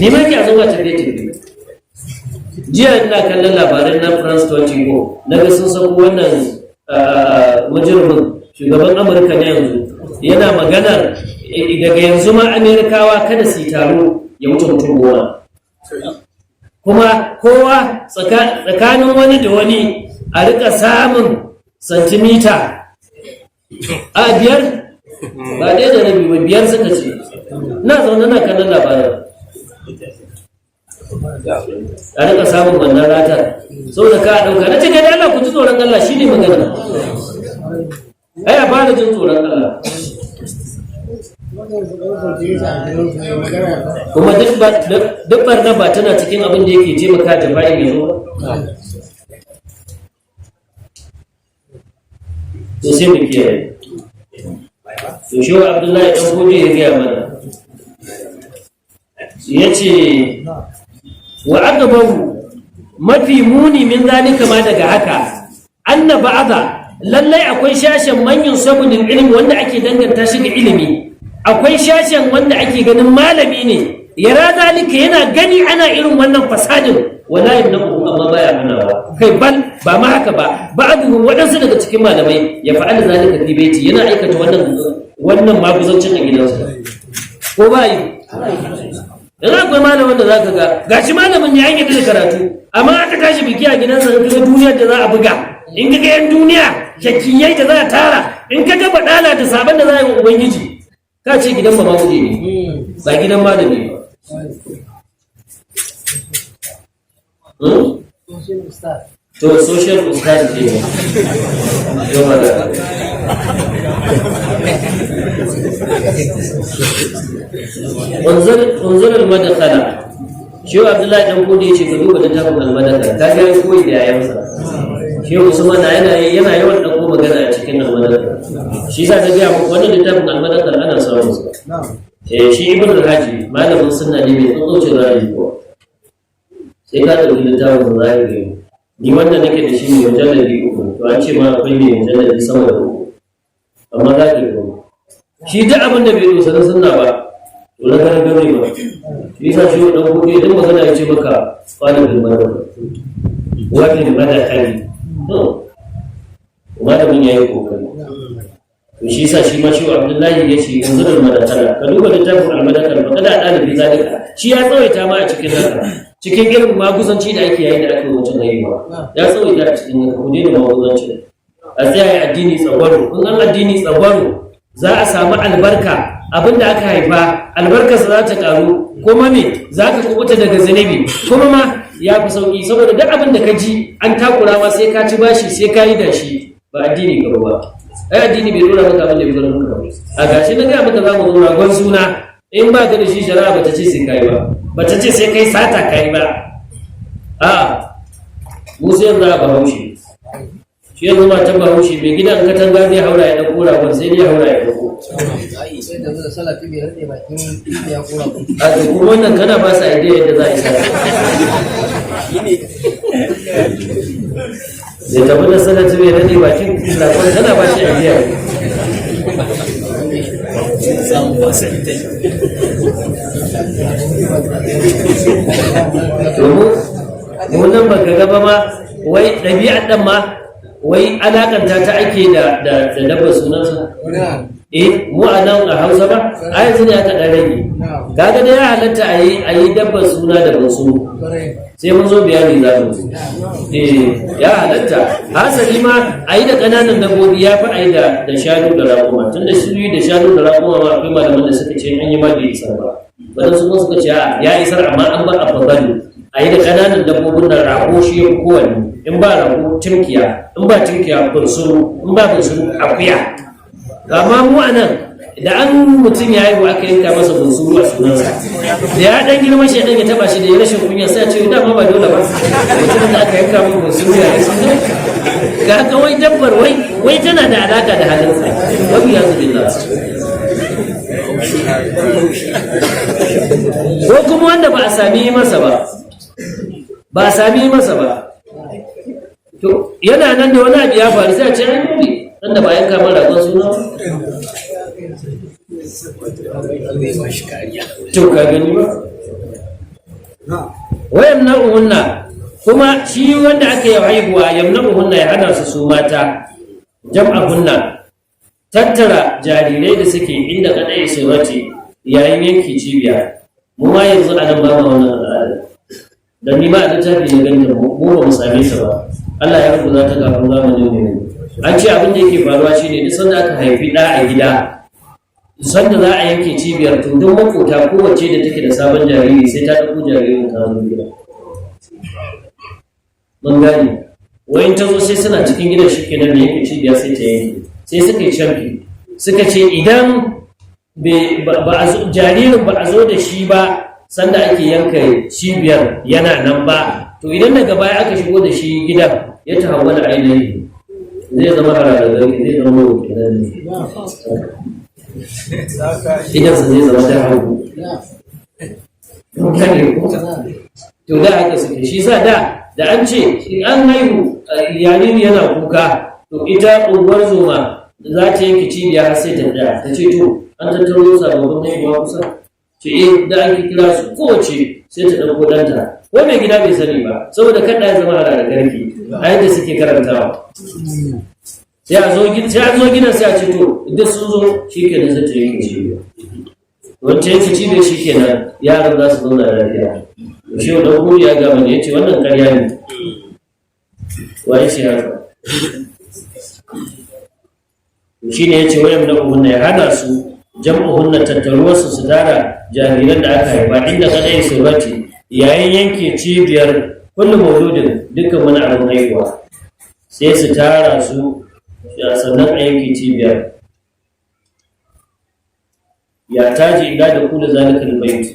nema ake a zama tafiye-tafiye. Jiya ina kallon labaran na France 24, na ga sun sako wannan mujirmin shugaban Amurka na yanzu yana maganar daga yanzu ma Amerikawa kada su yi taro ya wuce mutum 10, kuma kowa tsakanin wani da wani a rika samun santimita a 5, ba 1.5 ba, 5 suka ce. Na zaune na kallon labarin, a rika samun wannan ratar saboda ka ɗauka. Na ce gani Allah, ku ji tsoron Allah, shi ne magana. Ai a fara jin tsoron Allah. Kuma duk barna ba tana cikin abin da yake taimaka da bayan ya zo ba. To sai mu kiyaye. To shi wa Abdullahi dan Gode ya gaya mana, ya ce wa aqbahu, mafi muni, min zalika ma, daga haka, anna ba'da, lallai akwai shashen manyan sabunin ilimi wanda ake danganta shi ga ilimi, akwai shashen wanda ake ganin malami ne, yara zalika, yana gani ana irin wannan fasadin, wala yamnahu, amma baya hanawa. Kai bal ba ma haka ba, ba'duhum, waɗansu daga cikin malamai, ya fa'ala zalika fi baiti, yana aikata wannan maguzancin a gidansa. Ko ba yi? Yanzu akwai malamin da zaka ga gashi malamin ya yi da karatu, amma aka tashi biki a gidansa, in kaga duniyar da za a buga, in kaga yan duniya shakiyai da za a tara, in kaga badala da sabon da za a yi wa ubangiji, ka ce gidan ba maguje ne, ba gidan malami ba. Hmm? To social ustaz ne. Yawa da. Unzur al-madakhala. Shehu Abdullahi dan Kodi yace ka duba littafin al-madakhala. Ka ga koyi da yayansa. Shehu Usman na yana yawan dauko magana a cikin al-madakhala. Shi yasa ta ga muku wannan littafin al-madakhala ana samun sa. Eh, shi Ibn al-Haji malamin sunna ne mai tsotsocin ra'ayi ko. Sai ka ɗauki littafin sa zaka gani. Ni wanda nake da shi mai mujalladi 3, to an ce ma akwai mai mujalladi sama da 3. Amma za ka gani. Shi duk abin da bai dosa na sunna ba, to na ganin gani ba. Shi yasa shi dan gobe idan magana ya ce maka qalibul madad. Wa bil madakali. To malamin yayi kokari. To shi yasa shi ma shi Abdullahi ya ce yanzu da madakala ka duba littafin al-madakal ba kada dalibi zalika. Shi ya tsawaita ma a cikin haka. Cikin irin maguzanci da ake yayin da ake wucin haihuwa. Ya tsawaita a cikin haka, ku daina maguzanci. A tsaya addini tsagwaro, in an addini tsagwaro za a samu albarka, abinda aka haifa albarkarsa za ta karu, kuma me za ka kubuta daga zunubi, kuma ma ya fi sauki saboda duk abin da ka ji an takura ma sai ka ci bashi sai ka yi dashi, ba addini ka ba. Ai addini bai dora maka abin da bai dora maka ba. A gashi na gaya maka za mu zo ragon suna, in ba ka da shi shari'a ba ta ce sai ka yi ba, ba ta ce sai kai sata ka yi ba. A mu sai yanzu a Bahaushe, shi yanzu matan Bahaushe mai gidan katanga zai haura ya ɗauko ragon, sai dai haura ya ɗauko. Sai da zuwa sallah ta biyar ne bakin ya kura ku. A to kuma wannan kana ba su idea yadda za a yi sallah. Zai tafi da sallah ta biyar ne bakin ragon, kana ba shi idea. Domin mu nan baka gaba ma wai ɗabi'ar ɗan ma wai alakanta ta ake da da da dabbar sunansa. Eh, mu a nan a Hausa ba a yanzu ne aka ɗan rage. Kaga dai ya halatta a yi dabbar suna da basu, sai mun zo bayani za mu zo. Eh, ya halatta hasali ma a yi da ƙananan dabbobi ya fi a yi da shanu da raƙuma, tun da shanu da shanu da raƙuma ma akwai malaman da suka ce an yi ma bai isar ba, waɗansu kuma suka ce a ya isar amma an bar afdalu a yi da ƙananan dabbobin nan, rago shi ya fi kowanne, in ba rago tunkiya, in ba tunkiya bunsuru, in ba bunsuru akuya. Amma mu a nan da an mutum ya haihu aka yanka masa bunsuru a sunansa, da ya dan girma shi dan ya taba shi da ya rashin kunya sai a ce dama ba dole ba, mutum da aka yanka masa bunsuru ya yi suna ga haka, wai dabbar wai tana da alaka da halinsa, wa bi yazu billah. Ko kuma wanda ba a sami masa ba, ba a sami masa ba, to yana nan da wani abu ya faru sai a ce ai dole wanda ba yanka mara ragon suna ba. To ka gani ba? Wa yamna'uhunna, kuma shi wanda aka yi haihuwa yamna'uhunna ya hana su su mata jam'ahunna tattara jarirai da suke inda kadai surati yayin yanke cibiya. Mu ma yanzu a nan ba ma wannan al'ada. Dan ni ma a littafi na ganin mu ba mu same ta ba. Allah ya rubuta ta kafin zamanin mu. An ce abin da yake faruwa shine duk sanda aka haifi ɗa a gida, sanda za a yanke cibiyar, to duk makota kowace da take da sabon jariri sai ta ɗauko jaririn ta zo gida. Mun gane wayin ta zo sai suna cikin gidan shi kenan da yanke cibiya sai ta yanke. Sai suka yi canfi, suka ce idan ba a zo- jaririn ba a zo da shi ba sanda ake yanka cibiyar yana nan ba, to idan daga baya aka shigo da shi gidan ya tahawwala ainihi zai zama hararren, zai zama mawukinan ne, idansa zai zama ta hagu. Gane ko? To da haka suke, shi sa da da an ce in an haihu jariri yana kuka, to ita unguwar zoma za ta yanke cibiya har sai ta tsaya ta ce to an tattaro sababbin haihuwa kusa, ce eh da an kira su kowace sai ta ɗauko ɗanta, ko mai gida bai sani ba saboda kada ya zama da garki a yadda suke karantawa. Sai a zo sai an zo gidan sai a ce to idan sun zo shikenan sai ta yanke cibiya. Wancan yanke cibiya shikenan yaran za su zauna lafiya. To shi wannan guri ya gama ne ya ce wannan ƙarya ne. Waye ce haka? Shi ne ya ce wayan na uhunna ya hana su jam'uhunna tattaruwarsu su tara jariran da aka haifa inda kadai surati yayin yanke cibiyar Kullu mauludin, dukkan wani abin haihuwa sai su tara su, sannan a yanke cibiyar. Ya taji ila da kula zalikal bait,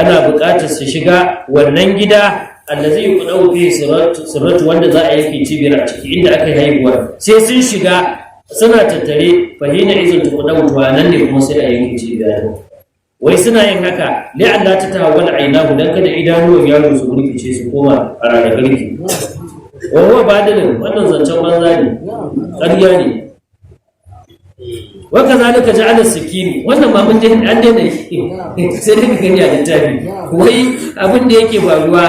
ana buƙatar su shiga wannan gida allazi yuqdaw fihi sirratu, wanda za a yanke cibiyar a ciki, inda aka yi haihuwa. Sai sun shiga suna tattare, fahina izin tuqdaw, to nan ne kuma sai a yanke cibiyar. Wai suna yin haka li'alla ta tahawwal ainahu, dan kada idanuwan yaro su burkice su koma a ranar garki. Wa huwa badalin, wannan zancen banza ne, ƙarya ne. Wa kazalika ja'ala sikini, wannan ma mun an daina yi, sai dai ka gani a littafi. Wai abin da yake faruwa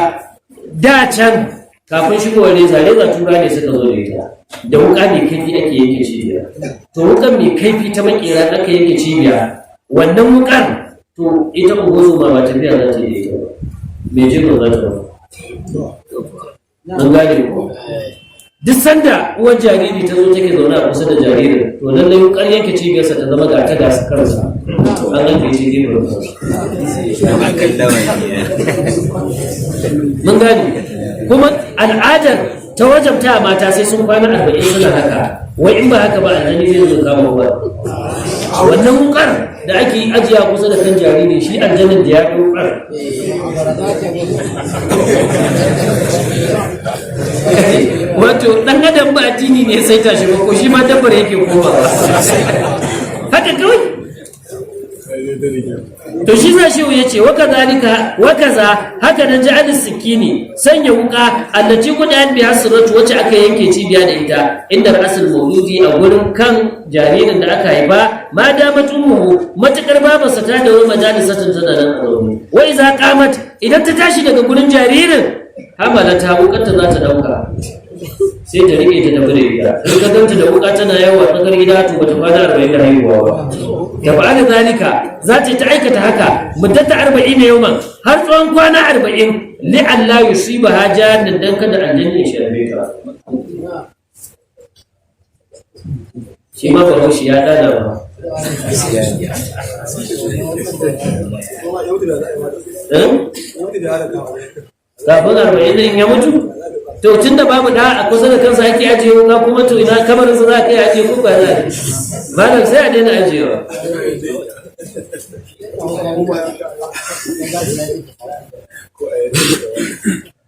da can kafin shigowar reza, reza tura ne suka zo da ita, da wuka mai kaifi ake yanke cibiya. To wukan mai kaifi ta makera aka yanke cibiya, wannan wukar to ita ungozoma ba tafiya za ta yi da ita ba, mai jego za ta ba. Mun gane ko? Duk sanda uwar jariri ta zo take zaune a kusa da jaririn, to lallai wukar yanke cibiyarsa ta zama ga ta gasa kansa, an yanke cibiyar kansa. Akan lawan ne. Mun gane. Kuma al'adar ta wajabta mata sai sun kwana 40 suna haka. Wai in ba haka ba, aljani zai zo kama uwar. Wannan wukar da ake ajiya kusa da kan jariri, shi aljanin da ya ga wukar, wato dan adam ba addini ne sai tashi ba, ko shi ma dabbar yake komawa haka kawai. To shi za shi ya ce wa kazalika wa kaza, haka nan ja'al sikini, sanya wuka, allati qudan bi hasratu, wacce aka yanke cibiya da ita, inda ra'sul mawludi, a gurin kan jaririn da aka haifa, ma damat ummuhu, matakar babarsa ta dawo majalisatin, tana nan a zaune. Wa iza qamat, idan ta tashi daga gurin jaririn, hamalata, wukarta za ta dauka, sai ta rike ta tafi da ita. In ka ganta da wuka tana yawo a tsakar gida, to bata kwana 40 da haihuwa ba. Ta fa'ala zalika, za ta ta aikata haka muddata 40 yawman, har tsawon kwana 40, li'alla yusiba hajanan, dan kada aljanna ya shafe ta. Shi ma Bahaushe ya dana ba. Eh? Kafin 40 ɗin ya mutu, to tun da babu da a kusa da kansa ake ajiye wuka kuma, to ina kabarinsa za ka yi ajiye ko ba za a yi? Malam, sai a daina ajiyewa.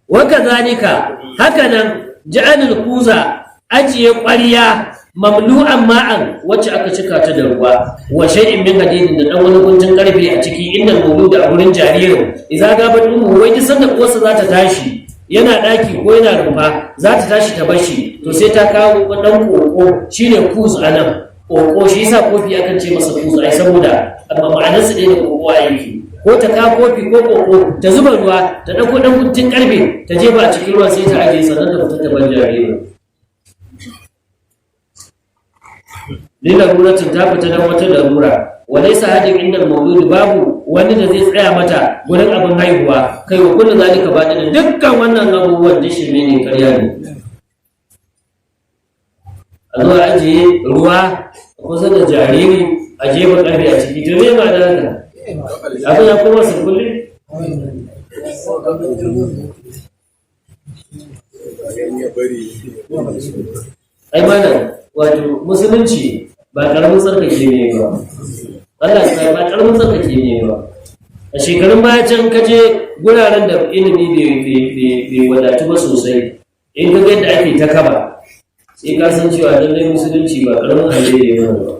Waka zalika, haka nan ja'alul kuza, ajiye ƙwarya, mamlu'an ma'an, wacce aka cika ta da ruwa, wa shay'in min hadidin, da dan wani guntun karfe a ciki, inda mawlud, a gurin jaririn, idza gabat ummu, wai duk sanda uwarsa za ta tashi, yana daki ko yana rumfa, za ta tashi ta bashi, to sai ta kawo dan koko, shine kuz anan, koko. Shi yasa kofi akan ce masa kuz ai, saboda amma ma'anarsa ɗaya da koko a yake. Ko ta kawo kofi ko koko, ta zuba ruwa, ta ɗauko ɗan guntun karfe ta jefa a cikin ruwa, sai ta ajiye, sannan ta fita ta bar jaririn. Lilaruratin, ta fita don wata larura. Walaysa hadin inda maulud, babu wani da zai tsaya mata gurin abin haihuwa. Kai, wa kullu zalika batil, dukkan wannan abubuwan da shirme ne, karya ne. A zo a ajiye ruwa kusa da jariri, a jefa karfe a ciki, to me ma'ana haka? Abin ya koma sirkulle. Ai malam, wato musulunci ba karamin tsarkake ne ba. Allah ya, ba karamin tsarkake ne ba. A shekarun baya can kaje guraren da ilimi bai wadatu ba sosai, in ka ga yadda ake ta kaba, sai ka san cewa lallai musulunci ba karamin alheri ne ba.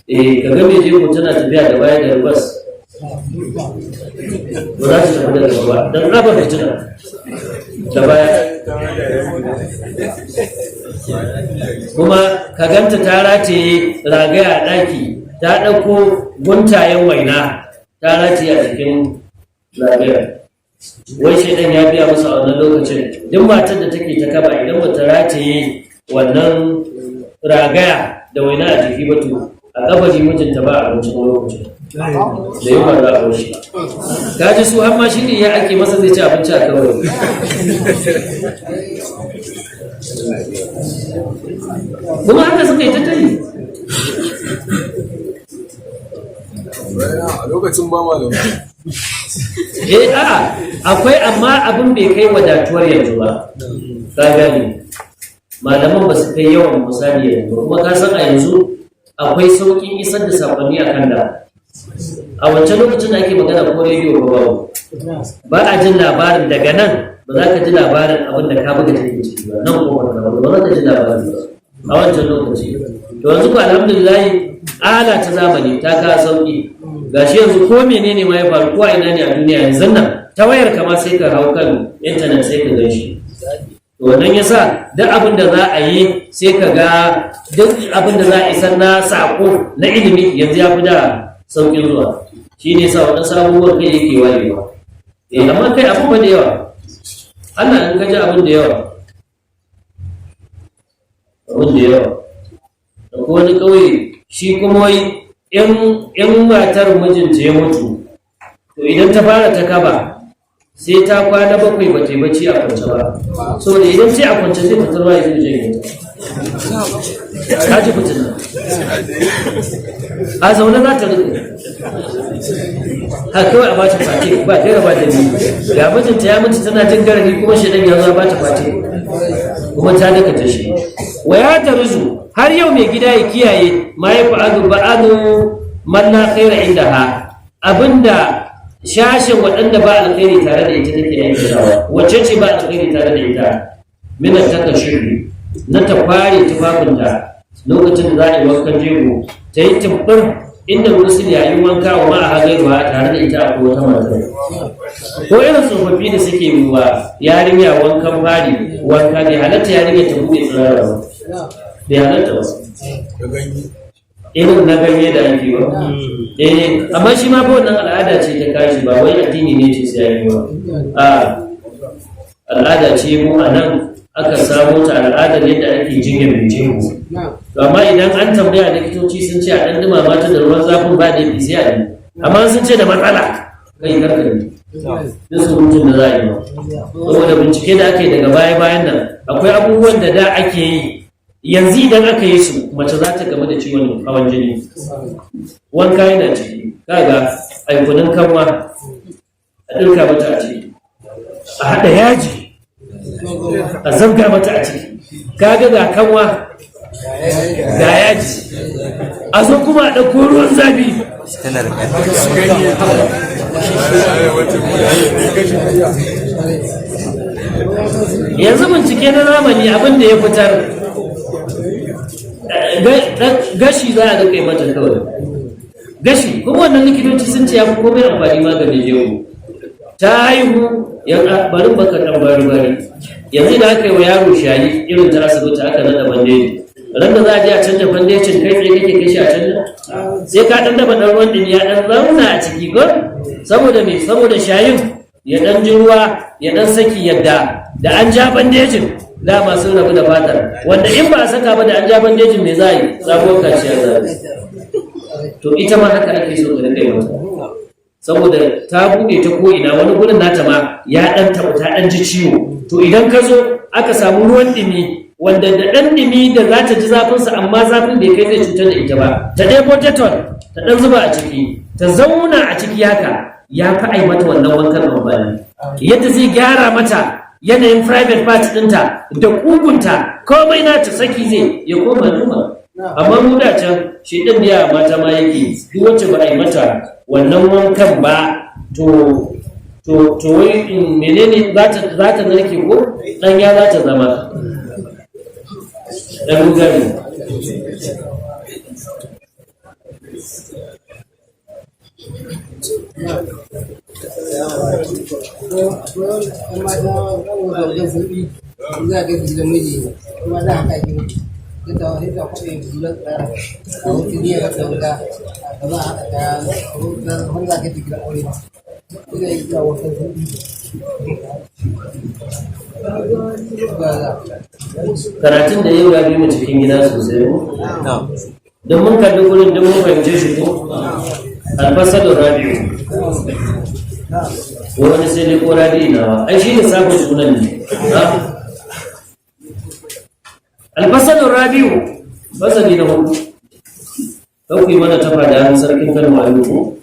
Eh, ka ga mai jego tana tafiya da baya da rubas, ba za ta tafi da gaba don raba fitina da baya. Kuma ka ganta ta rataye ragaya a ɗaki, ta ɗauko guntayen waina ta rataye a jikin ragaya. Wai shaidan ya biya musu a wannan lokacin, duk matar da take ta kaba, idan ba ta rataye wannan ragaya da waina a jiki ba, to a kabari mijinta ba abincin lokacin da yi ba za a bar shi. Ka ji su har ma shi ne ya ake masa zai ci abinci a kawai. Kuma haka suka yi ta tayi. A lokacin ba malamai. Eh, a'a. Akwai, amma abin bai kai wadatuwar yanzu ba. Ka gane, malaman ba su kai yawan misali yanzu ba. Kuma ka san a yanzu akwai sauƙin isar da saƙonni a kan da a wancan lokacin da ake magana, ko rediyo ba babu, ba a jin labarin daga nan. Ba za ka ji labarin abin da ka buga take ciki ba nan ko wanda ba za ka ji labarin ba a wancan lokaci. To yanzu ko alhamdulillah, ala ta zamani ta kawo sauki. Gashi yanzu ko menene ma ya faru, ko a ina ne a duniya, yanzu nan ta wayar kama sai ka hau kan intanet sai ka gan shi. To wannan yasa duk abin da za a yi, sai ka ga duk abin da za a isar na sako na ilimi yanzu ya fi da saukin zuwa. Shi ne sa waɗansu abubuwan kai yake wayewa. Eh, amma kai abu ba da yawa. Allah, in ka ji abin da yawa, abin da yawa. Da ko wani ƙauye shi kuma wai in matar mijinta ya mutu, to idan ta fara ta kaba, sai ta kwana 7 ba ta yi bacci a kwance ba, saboda idan ce a kwance zai fitar ruwa ya zai janye ta. Ka ji fitin nan. A zaune za ta rike ha kawai a bata fate ba gaira ba dalili. Ga mijinta ya mutu, tana jin garari, kuma shaidan ya zo ya bata fate, kuma ta daka ta shi. Wa ya taruzu, har yau mai gida ya kiyaye ma ya fa'alu ba'alu man la khaira indaha, abinda shashin waɗanda ba alkhairi tare da ita take aikatawa. Wacce ce ba alkhairi tare da ita? Mina taka shiri na ta kware tufafinta lokacin da za a yi wankan jego, ta yi tumbur inda musul yayin wanka, wa ma'a hagairuwa, tare da ita akwai wata matar. Ko irin tsofaffi da suke yi wa yarinya wankan fari, wanka bai halatta yarinya ta buɗe tsirara ba, bai halatta ba. Da ganye. Irin na ganye da ake ba, eh, amma shi ma fa wannan al'ada ce ta kashi, ba wai addini ne ce sai yi ba. A al'ada ce mu a nan aka samo ta, al'adar yadda ake jinyar mai jego. To amma idan an tambaya likitoci sun ce a ɗan dumama ta da ruwan zafin, ba da sai a yi. Amma sun ce da matsala, kai karka ne duk surutun da za a yi ba, saboda bincike da aka yi daga baya-bayan nan, akwai abubuwan da da ake yi, yanzu idan aka yi su mace za ta gamu da ciwon hawan jini. Wanka yana ciki. Kaga aikunin kanwa a ɗirka mata a ciki, a haɗa yaji a zabga mata a ciki. Kaga ga kanwa ga yaji, a zo kuma a ɗauko ruwan zafi. Tana da ƙarfi. Yanzu bincike na zamani abin da ya fitar, gashi za a kai mata kawai, gashi. Kuma wannan likitoci sun ce ya fi komai amfani maganin jego. Ta haihu ya barin baka dan bari bari. Yanzu da aka yi wa yaro shayi irin ta asibiti, aka nada bandeji, ran da za a je a canja bandejin, kai tsaye kake kai shi a canja? Sai ka dan dafa dan ruwan din ya dan zauna a ciki ko. Saboda me? Saboda shayin ya dan ji ruwa, ya dan saki, yadda da an ja bandejin dama sun rabu da fatar. Wanda in ba a saka ba, da an ja bandejin me za a yi? Sabuwar kaciya za a yi. To ita ma haka ake so ka dinga yi mata, saboda ta buɗe ta ko'ina, wani gurin nata ma ya ɗan taɓa, ta ɗan ji ciwo. To idan ka zo aka samu ruwan ɗumi, wanda da ɗan ɗumi da za ta ji zafinsa, amma zafin bai kai zai cutar da ita ba, ta ɗebo Dettol ta ɗan zuba a ciki, ta zauna a ciki haka, ya fi ai mata wannan wankan amfani, yadda zai gyara mata yanayin private part ɗinta da ƙugunta, komai nata saki zai ya koma numa. Amma mu da can shi ɗin da mata ma yake, duk wacce ba a yi mata wannan wankan ba, to wai in menene, za ta narke ko ɗanya za ta zama ɗan rugari. Akwai mata wajen sauƙi za a kai su gidan miji, kuma za a kai yadda yadda kwaɓe gidan tsara a wata niyyar da wuta a gaba a haɗa kaya har za a kai su gidan aure, ina yi zuwa wasan sauƙi ba za. Karatun da yau ya bi mu cikin gida sosai ko, don mun kalli gurin, don mun fahimce shi ko. Alfasalin rabi'u, ko wani sai dai ko rabi'u nawa, ai shi ne sabon sunan ne. Ha? Alfasalin rabi'u, fasali na hudu. Ɗauki mana tafa da hannun sarkin Kano a ko.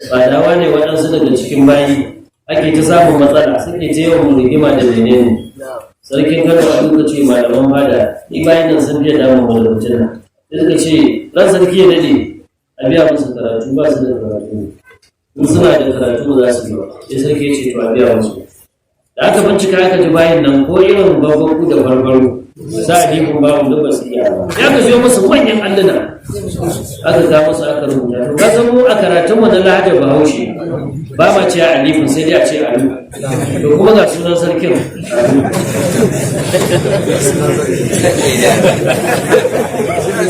Fadawa ne waɗansu daga cikin bayi ake ta samun matsala, suke ta yawan rigima da menene. Sarkin Kano a duka ce malaman fada, ni bayan nan sun fiye damun mu da fitina. Sai suka ce ran sarki ya dade, a biya musu karatu, ba su da karatu, in suna da karatu ba za su yi ba. Sai sarki ya ce to a biya musu. Da aka bincika aka ji bayan nan ko irin babbaku da farfaro za a ji kun babu duk ba su iya ba. Ya ka siyo musu manyan alluna, aka kawo musu aka rubuta. To ka san mu a karatun mu na lahajar Bahaushe ba ma ce alifin, sai dai a ce alu. To kuma ga sunan sarkin Alu.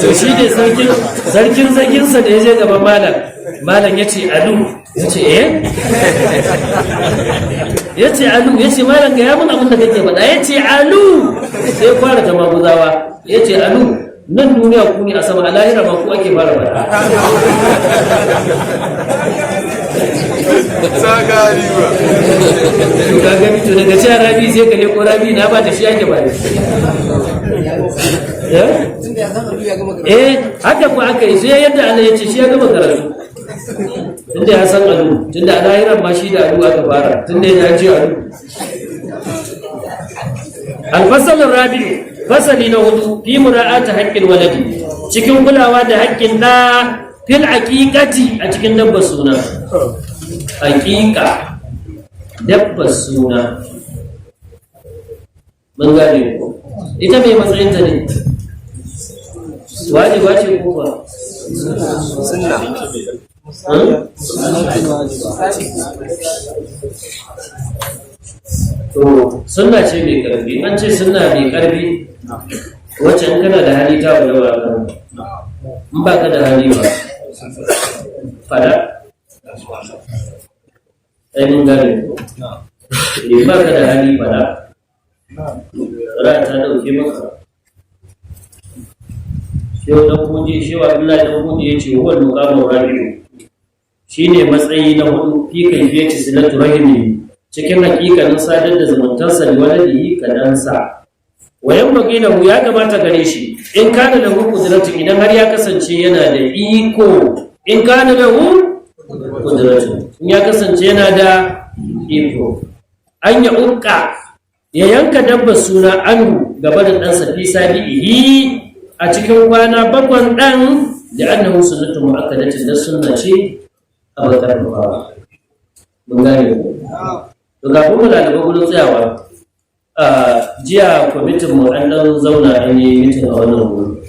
To shi ne sarkin sarkin zaginsa da ya je gaban malam, malam ya ce alu, ya ce eh, ya ce alu, ya ce malam ga yamin abin da kake faɗa, ya ce alu. Sai fara ta maguzawa, ya ce alu, nan duniya ku ne a sama, a lahira ma ku ake fara faɗa. To ka gani, to daga cewa rabi sai ka leko rabi na ba da shi ake ba da shi. Eh? Tunda ya san abu ya gama karatu. Eh, haka ku aka yi, sai yadda Allah ya ce shi ya gama karatu, tunda ya san alu, tunda a lahiran ma shi da alu aka fara, tunda ya ce alu. Alfasalin rabi'u, fasali na hudu, fi mura'ata haƙƙin waladi, cikin kulawa da haƙƙin ɗa, fil aqiqati, a cikin dabbar suna. Aqiqa, dabbar suna, mun gane ko? Ita mai matsayinta ne, wajiba ce ko ba? Sunna. Hmm? To, sunna ce mai ƙarfi. An ce sunna mai ƙarfi, wacce in kana da hali ta wani ba kan, in ba ka da hali ba, fada. Ai mun gane ko? In ba ka da hali fada. Ra ta dauke maka. Shehu dan Fodi, Shehu Abdullahi dan Fodi ya ce huwa muqamu rabi'u. Shine matsayi na hudu, fi kaifiyati silatu rahimi, cikin hakikanin sadar da zumuntarsa da waladihi kadansa. Wa yanbaghi lahu, ya kamata gare shi, in kana lahu qudratun, idan har ya kasance yana da iko, in kana lahu qudratun, in ya kasance yana da iko, an ya ukka, ya yanka dabbar suna anhu, gaba da ɗansa, fi sabi'ihi, a cikin kwana bakwan ɗan, da annahu sunnatu mu'akkadatin, da sunna ce a bakar bawa. Mun gane ko? To kafin mu lalaba gurin tsayawa, a jiya kwamitin mu an dan zauna an yi mitin a wannan wuri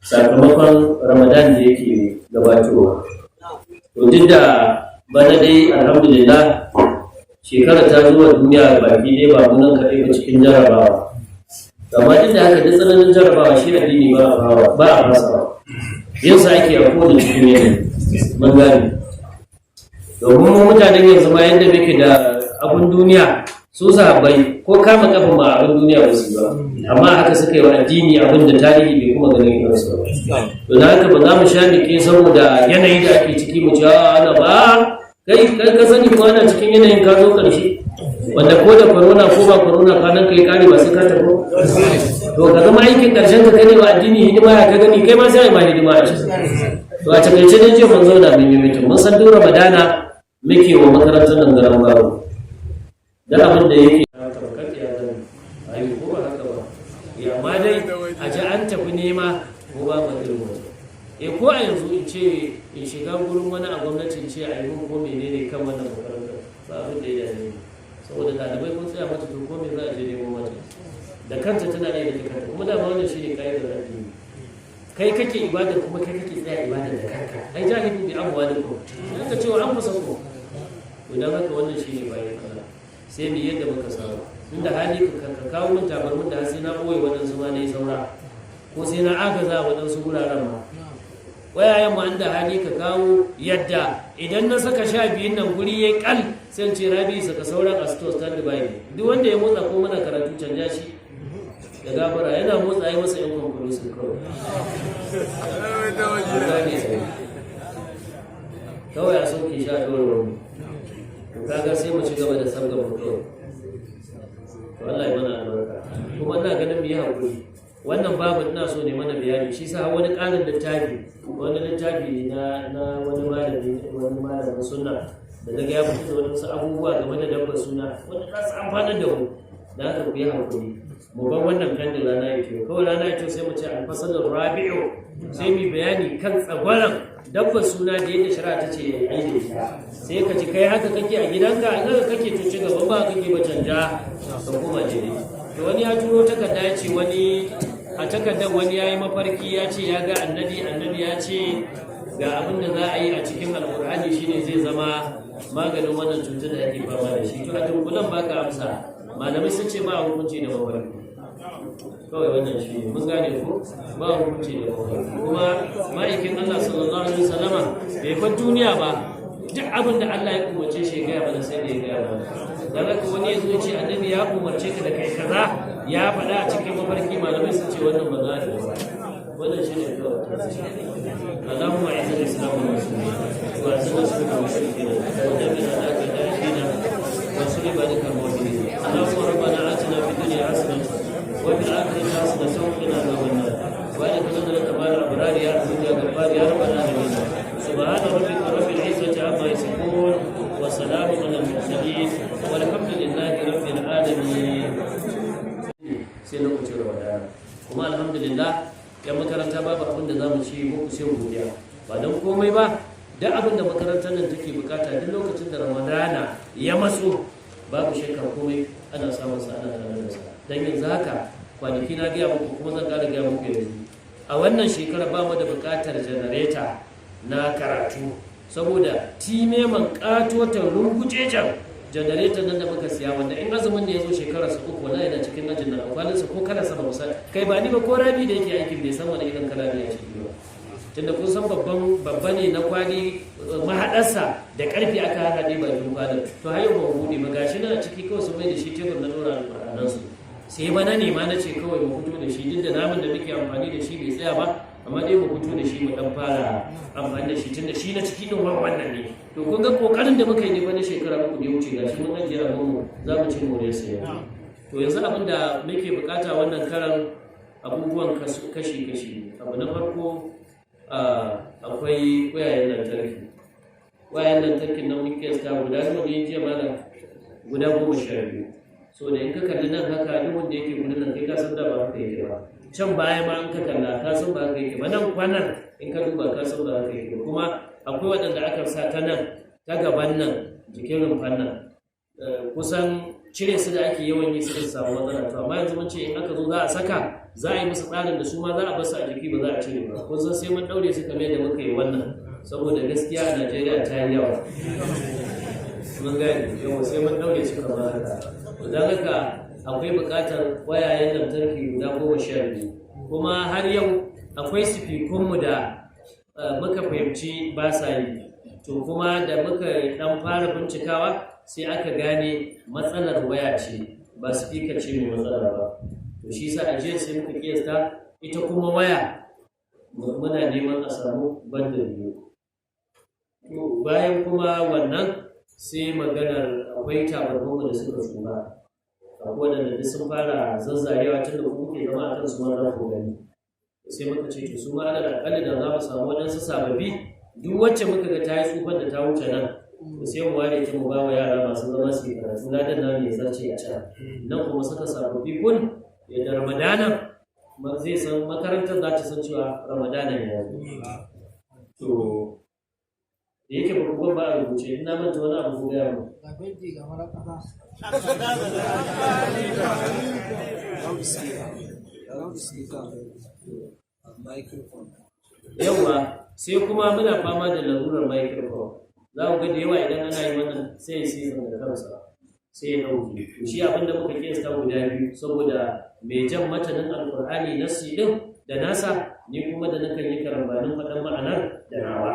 sakamakon Ramadan da yake gabatowa. To duk da bana dai alhamdulillah shekara ta zuwa duniya baki dai ba munan kaɗai ba cikin jarabawa, amma duk da haka duk tsananin jarabawa shi addini ba a bawa ba a fasawa, yin sa ake a kowane cikin yanayi. Mun gane, domin mu mutanen yanzu ma yadda muke da abun duniya, su sahabbai ko kama kafa ma abun duniya ba su yi ba, amma haka suka yi wa addini abin da tarihi bai kuma ganin irinsu ba. To da haka ba za mu sha nike saboda yanayi da ake ciki mu ce "Ah, ana ba kai kai ka sani ko ana cikin yanayin ka zo karshe, wanda ko da corona ko ba corona kwanan kai kare ba sai ka tafi ba." To ka zama aikin karshen ka kai wa addini hidima, ya ka gani kai ma sai ai ma hidima a ciki. To a takaice dai jiya mun zauna mun yi mitin, mun san duk Ramadana muke wa makarantar nan garan baro da abin da yake ayi ko ba haka ba ya, amma dai a ji an tafi nema ko ba mu irin wani e ko a yanzu in ce in shiga gurin wani a gwamnati in ce a yi mun ko menene kan wannan makarantar, ba abin da ya dame ni, saboda ɗalibai kun tsaya mata, to ko me za a je nemo mata da kanta tana iya rike kanta. Kuma dama wannan shine ka'idar addini, kai kake ibadar kuma kai kake tsaya ibadar da kanka. Ai jahidu bi amwalikum, sai ka ce wa anfusakum. To dan haka wannan shine bayan Allah, sai mu yadda muka saba, inda hali ka kawo mun tabarmin da har sai na boye waɗansu ma na yi saura, ko sai na agaza waɗansu guraren ma wayayen mu, inda hali ka kawo yadda idan na saka 12n nan guri ya kal, sai in ce Rabi saka sauran a store stand by ne, duk wanda ya motsa ko muna karatu canja shi da gafara, yana motsa ya masa yan conclusive kawai. Gane sai kawai a sauke shi a ɗora wani. To kaga sai mu ci gaba da sabga mu kawai. To Allah ya mana albarka, kuma ina ganin mu yi hakuri. Wannan babu ina so ne mana bayani, shi sa wani ƙarin littafi, wani littafi na wani malami, wani malamin sunna da na ga ya fito da wasu abubuwa game da dabbar suna wanda za su amfanar da mu. Da haka ku yi hakuri mu bar wannan fendin rana ya ce kawai, rana ya ce sai mu ce alfasalin rabi'u, sai mu bayani kan tsagwaron dabbar suna da yadda shari'a ta ce ya yi da ita. Sai ka ci kai haka kake a gidanka, in haka kake to ci gaba, ba kake ba canja ka koma jere. To wani ya turo takarda, ya ce wani a takardar wani ya yi mafarki, ya ce ya ga annabi, annabi ya ce ga abin da za a yi a cikin Alkur'ani shine zai zama maganin wannan cutar da ake fama da shi. To a dunkulen baka amsa, malamai sun ce ba a hukunci da mafarki kawai, wannan shi ne. Mun gane ko? Ba hukunci da mafarki. Kuma ma'aikin Allah sallallahu alaihi wasallama bai bar duniya ba, duk abin da Allah ya umarce shi ya gaya mana sai da ya gaya mana. Dan haka wani ya zo ya ce annabi ya umarce ka da kai kaza, ya faɗa a cikin mafarki, malamai sun ce wannan ba za a yi ba. Wannan shi ne kawai. اللهم اعز الاسلام والمسلمين، واعز الشرك والمشركين، ودمر اعداءك اعداء الدين، وانصر عبادك المؤمنين. اللهم ربنا اتنا في الدنيا حسنه وفي الاخره حسنه وقنا عذاب النار، وادخلنا لك مع الابرار يا عزيز يا غفار يا رب العالمين. سبحان ربك رب العزه عما يصفون، وسلام على المرسلين، والحمد لله رب العالمين. Sai lokacin Ramadana kuma. Alhamdulillah, yan makaranta, babu abin da za mu ci muku sai godiya. Ba don komai ba, duk abin da makarantar nan take bukata, duk lokacin da Ramadana ya matso, babu shakka komai ana samun sa, ana tare da sa. Dan yanzu haka kwanaki na gaya muku, kuma zan ƙara gaya muku yanzu, a wannan shekara ba mu da bukatar janareta na karatu, saboda timeman katotan rungujejen janareton nan da muka siya, wanda in azumin ne ya zo shekarar su 3, wallahi yana cikin ajin nan, kwalinsa ko kala sama musa kai ba ni ba, ko Rabi da yake aikin bai san wani irin kala ne a ciki ba, tunda kun san babban babba ne na kwali, mahaɗarsa da ƙarfi aka haɗe bakin kwalin. To har yau ba mu buɗe ba, gashi nan a ciki kawai sun mai da shi tebur na ɗora alƙur'anan su. Sai bana ne ma na ce kawai mu fito da shi, duk da namun da muke amfani da shi bai tsaya ba, amma dai mu fito da shi mu dan fara amfani da shi, tunda shi na ciki din wannan ne. To kun ga kokarin da muka yi ne wani shekara 3 da ya wuce, gashi mun ajiye abin mu, za mu ci more sai. To yanzu abin da muke bukata wannan karan, abubuwan kashi kashi. Abu na farko, akwai wayayen lantarki. Wayayen lantarkin nan mun kiyasta guda nawa ne jiya, malam? Guda 12. So da in ka kalli nan haka, duk wanda yake gurin nan kai ka san da ba haka yake ba. Can baya ma in ka kalla ka san ba haka yake ba. Nan kwanan in ka duba ka san ba haka yake ba. Kuma akwai waɗanda aka sa ta nan, ta gaban nan, jikin rumfan nan, kusan cire su da ake yawan yi suka samu matsala. To amma yanzu mun ce in aka zo za a saka, za a yi musu tsarin da su ma za a bar su a jiki, ba za a cire ba. Kun san sai mun daure su kamar yadda muka yi wannan, saboda gaskiya a Najeriya ta yi yawa. Mun gane? Yawa, sai mun daure su kamar haka. Don haka akwai buƙatar wayayen lantarki guda 12. Kuma har yau akwai sifikunmu da muka fahimci ba sa yi. To kuma da muka dan fara bincikawa sai aka gane matsalar waya ce, ba speaker ce mai matsala ba. To shi sa a jiya sai muka kiyasta ita kuma waya muna neman a samu bundle 2. To bayan kuma wannan sai maganar akwai tabarmanmu da suka tsufa, akwai waɗanda duk sun fara zazzarewa, tun da ku kuke zama a kansu ma za ku gani. Sai muka ce to su ma alal aƙalli da za mu samu waɗansu sababbi, duk wacce muka ga ta yi tsufan da ta wuce nan, to sai mu ware ta mu ba wa yara masu zama su yi karatu, ladan namu ya zarce a can. Nan kuma saka sababbi kun yadda Ramadana zai san, makarantar za ta san cewa Ramadana ya zo. To da yake ba ku ba a rubuce, ina manta wani abu ku gaya mu. Ga fenti, ga farar ƙasa. Loudspeaker. Loudspeaker. Microphone. Yawa, sai kuma muna fama da larurar microphone. Za ku ga da yawa idan ana yi wannan sai ya season da kansa, sai ya ɗauke. To shi abin da muka kiyasta guda biyu, saboda mai jan matanin Alƙur'ani nasi ɗin da nasa, ni kuma da nakan yi karambanin faɗan ma'anar da nawa.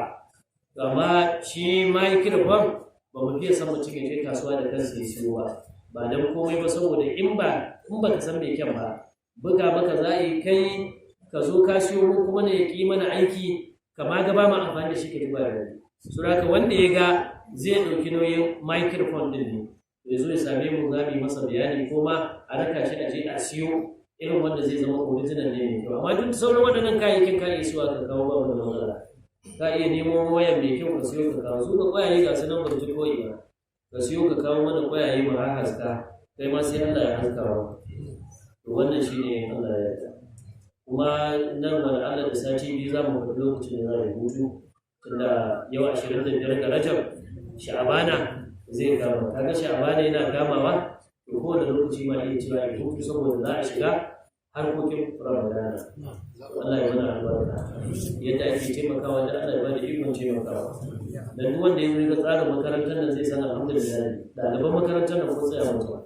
To amma shi microphone ba mu fiye san mutum ya je kasuwa da kansa ya siyo ba, ba don komai ba saboda in ba ka san mai kyan ba, buga maka za a yi, kai ka zo ka siyo mu kuma ne ya ƙi mana aiki, kama ga ba mu amfani da shi ka duba da wani. So haka wanda ya ga zai ɗauki nauyin microphone ɗin ne ya zo ya same mu, za mu yi masa bayani ko ma a raka shi a je a siyo. Irin wanda zai zama original ne mai kyau. Amma duk sauran waɗannan kayayyakin ka iya suwa ka kawo, ba wani matsala. Ka iya nemo wayan mai kyau ka siyo ka kawo. Su ka kwayaye ga su nan barci ko ina. Ka siyo ka kawo mana kwayaye mu haska, kai ma sai Allah ya haska wa. To wannan shine, Allah ya yarda. Kuma nan wani Allah da sati 2 za mu faɗi lokacin da za mu hutu, tunda yau 25 ga Rajab, Sha'abana zai kama. Kaga Sha'abana yana kamawa, to kowane lokaci ma iya cewa ya hutu saboda za a shiga harkokin Ramadana. Allah ya mana albarka. Yadda ake taimakawa da Allah ya bada ikon taimakawa. Dan duk wanda ya zo ga tsarin makarantar nan zai san alhamdulillah ɗaliban makarantar nan ko tsaya mutuwa.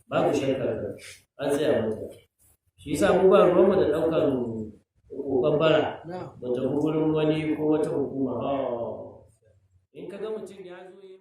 Babu shakka an tsaya mutuwa. Shi yasa mu ba ruwanmu da ɗaukan kokon bara. Mu tafi gurin wani ko wata hukuma. In ka ga mutum ya zo ya